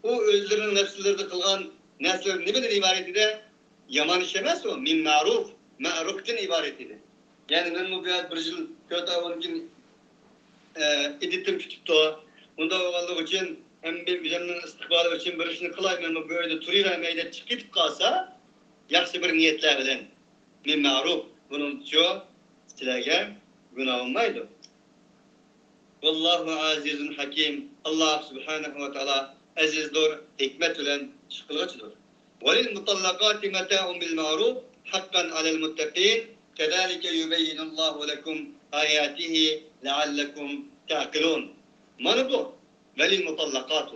ئۇ ئۆزلىرىنىڭ نەپسلىرىدە قىلغان نەرسىلىرى نېمىدىن ئىبارەت ئىدى؟ يامان ئىش ئەمەس ئۇ، من معروف، مەرۇفتىن ئىبارەت ئىدى. يەنى مەنمۇ بۇ يەردە بىر يىل تۆت ئاي ئون كۈن ئىددىتىم پۈتۈپتۇ. ئۇنداق بولغانلىقى ئۈچۈن ھەم بىر ئۆزۈمنىڭ ئىستىقبالى ئۈچۈن بىر ئىشنى قىلاي، مەنمۇ بۇ ئۆيدە تۇرۇۋەرمەي دەپ چىقىپ كېتىپ قالسا، ياخشى بىر نىيەتلەر بىلەن، من معروف، بۇنىڭچۇ سىلەرگە گۇناھ بولمايدۇ. والله عزيز حكيم. ئاللا سۇبھانەھۇ ۋە تائالا ئەزىزدۇر، ھېكمەت بىلەن ئىش قىلغۇچىدۇر. وللمطلقات متاع بالمعروف حقا على المتقين كذلك يبين الله لكم آياته لعلكم تعقلون. مانا بۇ وللمطلقات،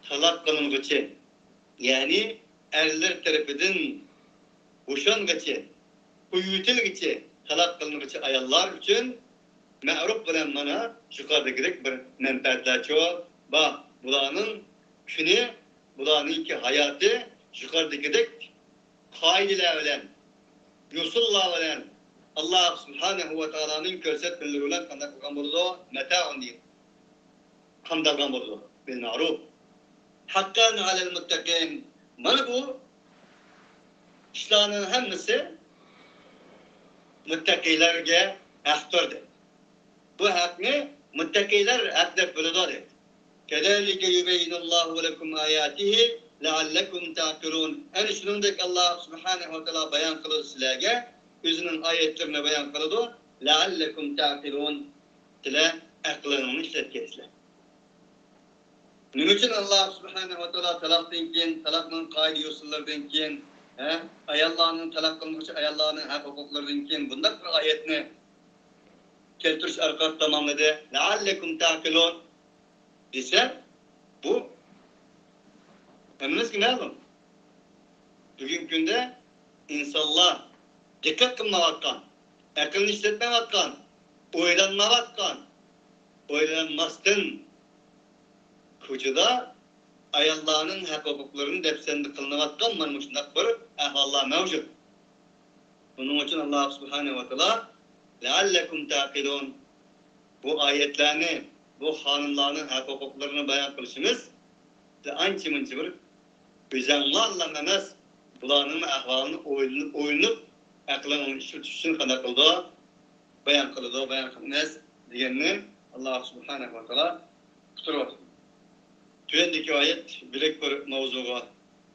تالاق قىلىنغۇچى، يەنى ئەرلەر تەرىپىدىن بوشانغىچە، ئۆيۈتۈلگىچە، تالاق قىلىنغىچە ئاياللار ئۈچۈن مەرۇف بىلەن مانا يۇقىرىدىكىدەك بىر مەنپەئەتلەرچۇ بار. بۇلارنىڭ كۈنى، بۇلارنىڭكى ھاياتى يۇقىرىدىكىدەك قائىدىلەر بىلەن، يوسۇنلار بىلەن، ئاللا سۇبھانەھۇ ۋە تائالانىڭ كۆرسەتمىلىرى بىلەن قانداق قىلغان بولىدۇ؟ مەتائۇن دېگەن. قامدالغان بولىدۇ. بالمعروف. حقا على المتقين. مانا بۇ ئىشلارنىڭ ھەممىسى مۇتتەقىيلەرگە ھەقتۇر دەيدۇ. بۇ ھەقنى مۇتتەقىيلەر ھەق دەپ بىلىدۇ دەيدۇ. كذلك يبين الله لكم آياته لعلكم تعقلون. ئەنە شۇنىڭدەك ئاللا سۇبھانەھۇ ۋە تائالا بايان قىلىدۇ سىلەرگە، ئۆزىنىڭ ئايەتلىرىنى بايان قىلىدۇ. لعلكم تعقلون. سىلەر ئەقلىڭلارنى ئىشلەتكەيسىلەر. نېمە ئۈچۈن ئاللا سۇبھانەھۇ ۋە تائالا تالاقتىن كېيىن، تالاقنىڭ قائىدە يوسۇنلىرىدىن كېيىن، ھە، ئاياللارنىڭ، تالاق قىلىنغۇچى ئاياللارنىڭ ھەق ھوقۇقلىرىدىن كېيىن بۇنداق بىر ئايەتنى كەلتۈرۈش ئارقىلىق تاماملىدى؟ لعلكم تعقلون دېسە، بۇ ھەممىمىزگە مەلۇم. بۈگۈنكى كۈندە ئىنسانلار دىققەت قىلمايۋاتقان، ئەقلىنى ئىشلەتمەيۋاتقان، ئويلانمايۋاتقان، ئويلانماستىن كوچىدا ئاياللارنىڭ ھەق-ھوقۇقلىرىنى دەپسەندە قىلىنىۋاتقان مانا مۇشۇنداق بىر ئەھۋاللار مەۋجۇت. بۇنىڭ ئۈچۈن ئاللا سۇبھانەھۇ ۋە تائالا لعلكم تعقلون، بۇ ئايەتلەرنى، بۇ خانىملارنىڭ ھەق-ھوقۇقلىرىنى بايان قىلىشىمىز ئانچە-مۇنچە بىر ئۆزەڭلارلا ئەمەس، بۇلارنىڭ ئەھۋالىنى ئويلىنىپ، ئويلىنىپ، ئەقلىڭنى ئىشلىتىش ئۈچۈن قانداق قىلىدۇ؟ بايان قىلىدۇ، بايان قىلىمىز دېگەننى ئاللا سۇبھانەھۇ ۋە تائالا قۇتۇلۇۋاتىدۇ. تۆۋەندىكى ئايەت بۆلەك بىر ماۋزۇغا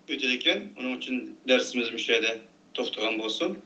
ئۆتىدىكەن. ئۇنىڭ ئۈچۈن دەرسىمىز مۇشۇ يەردە توختىغان بولسۇن.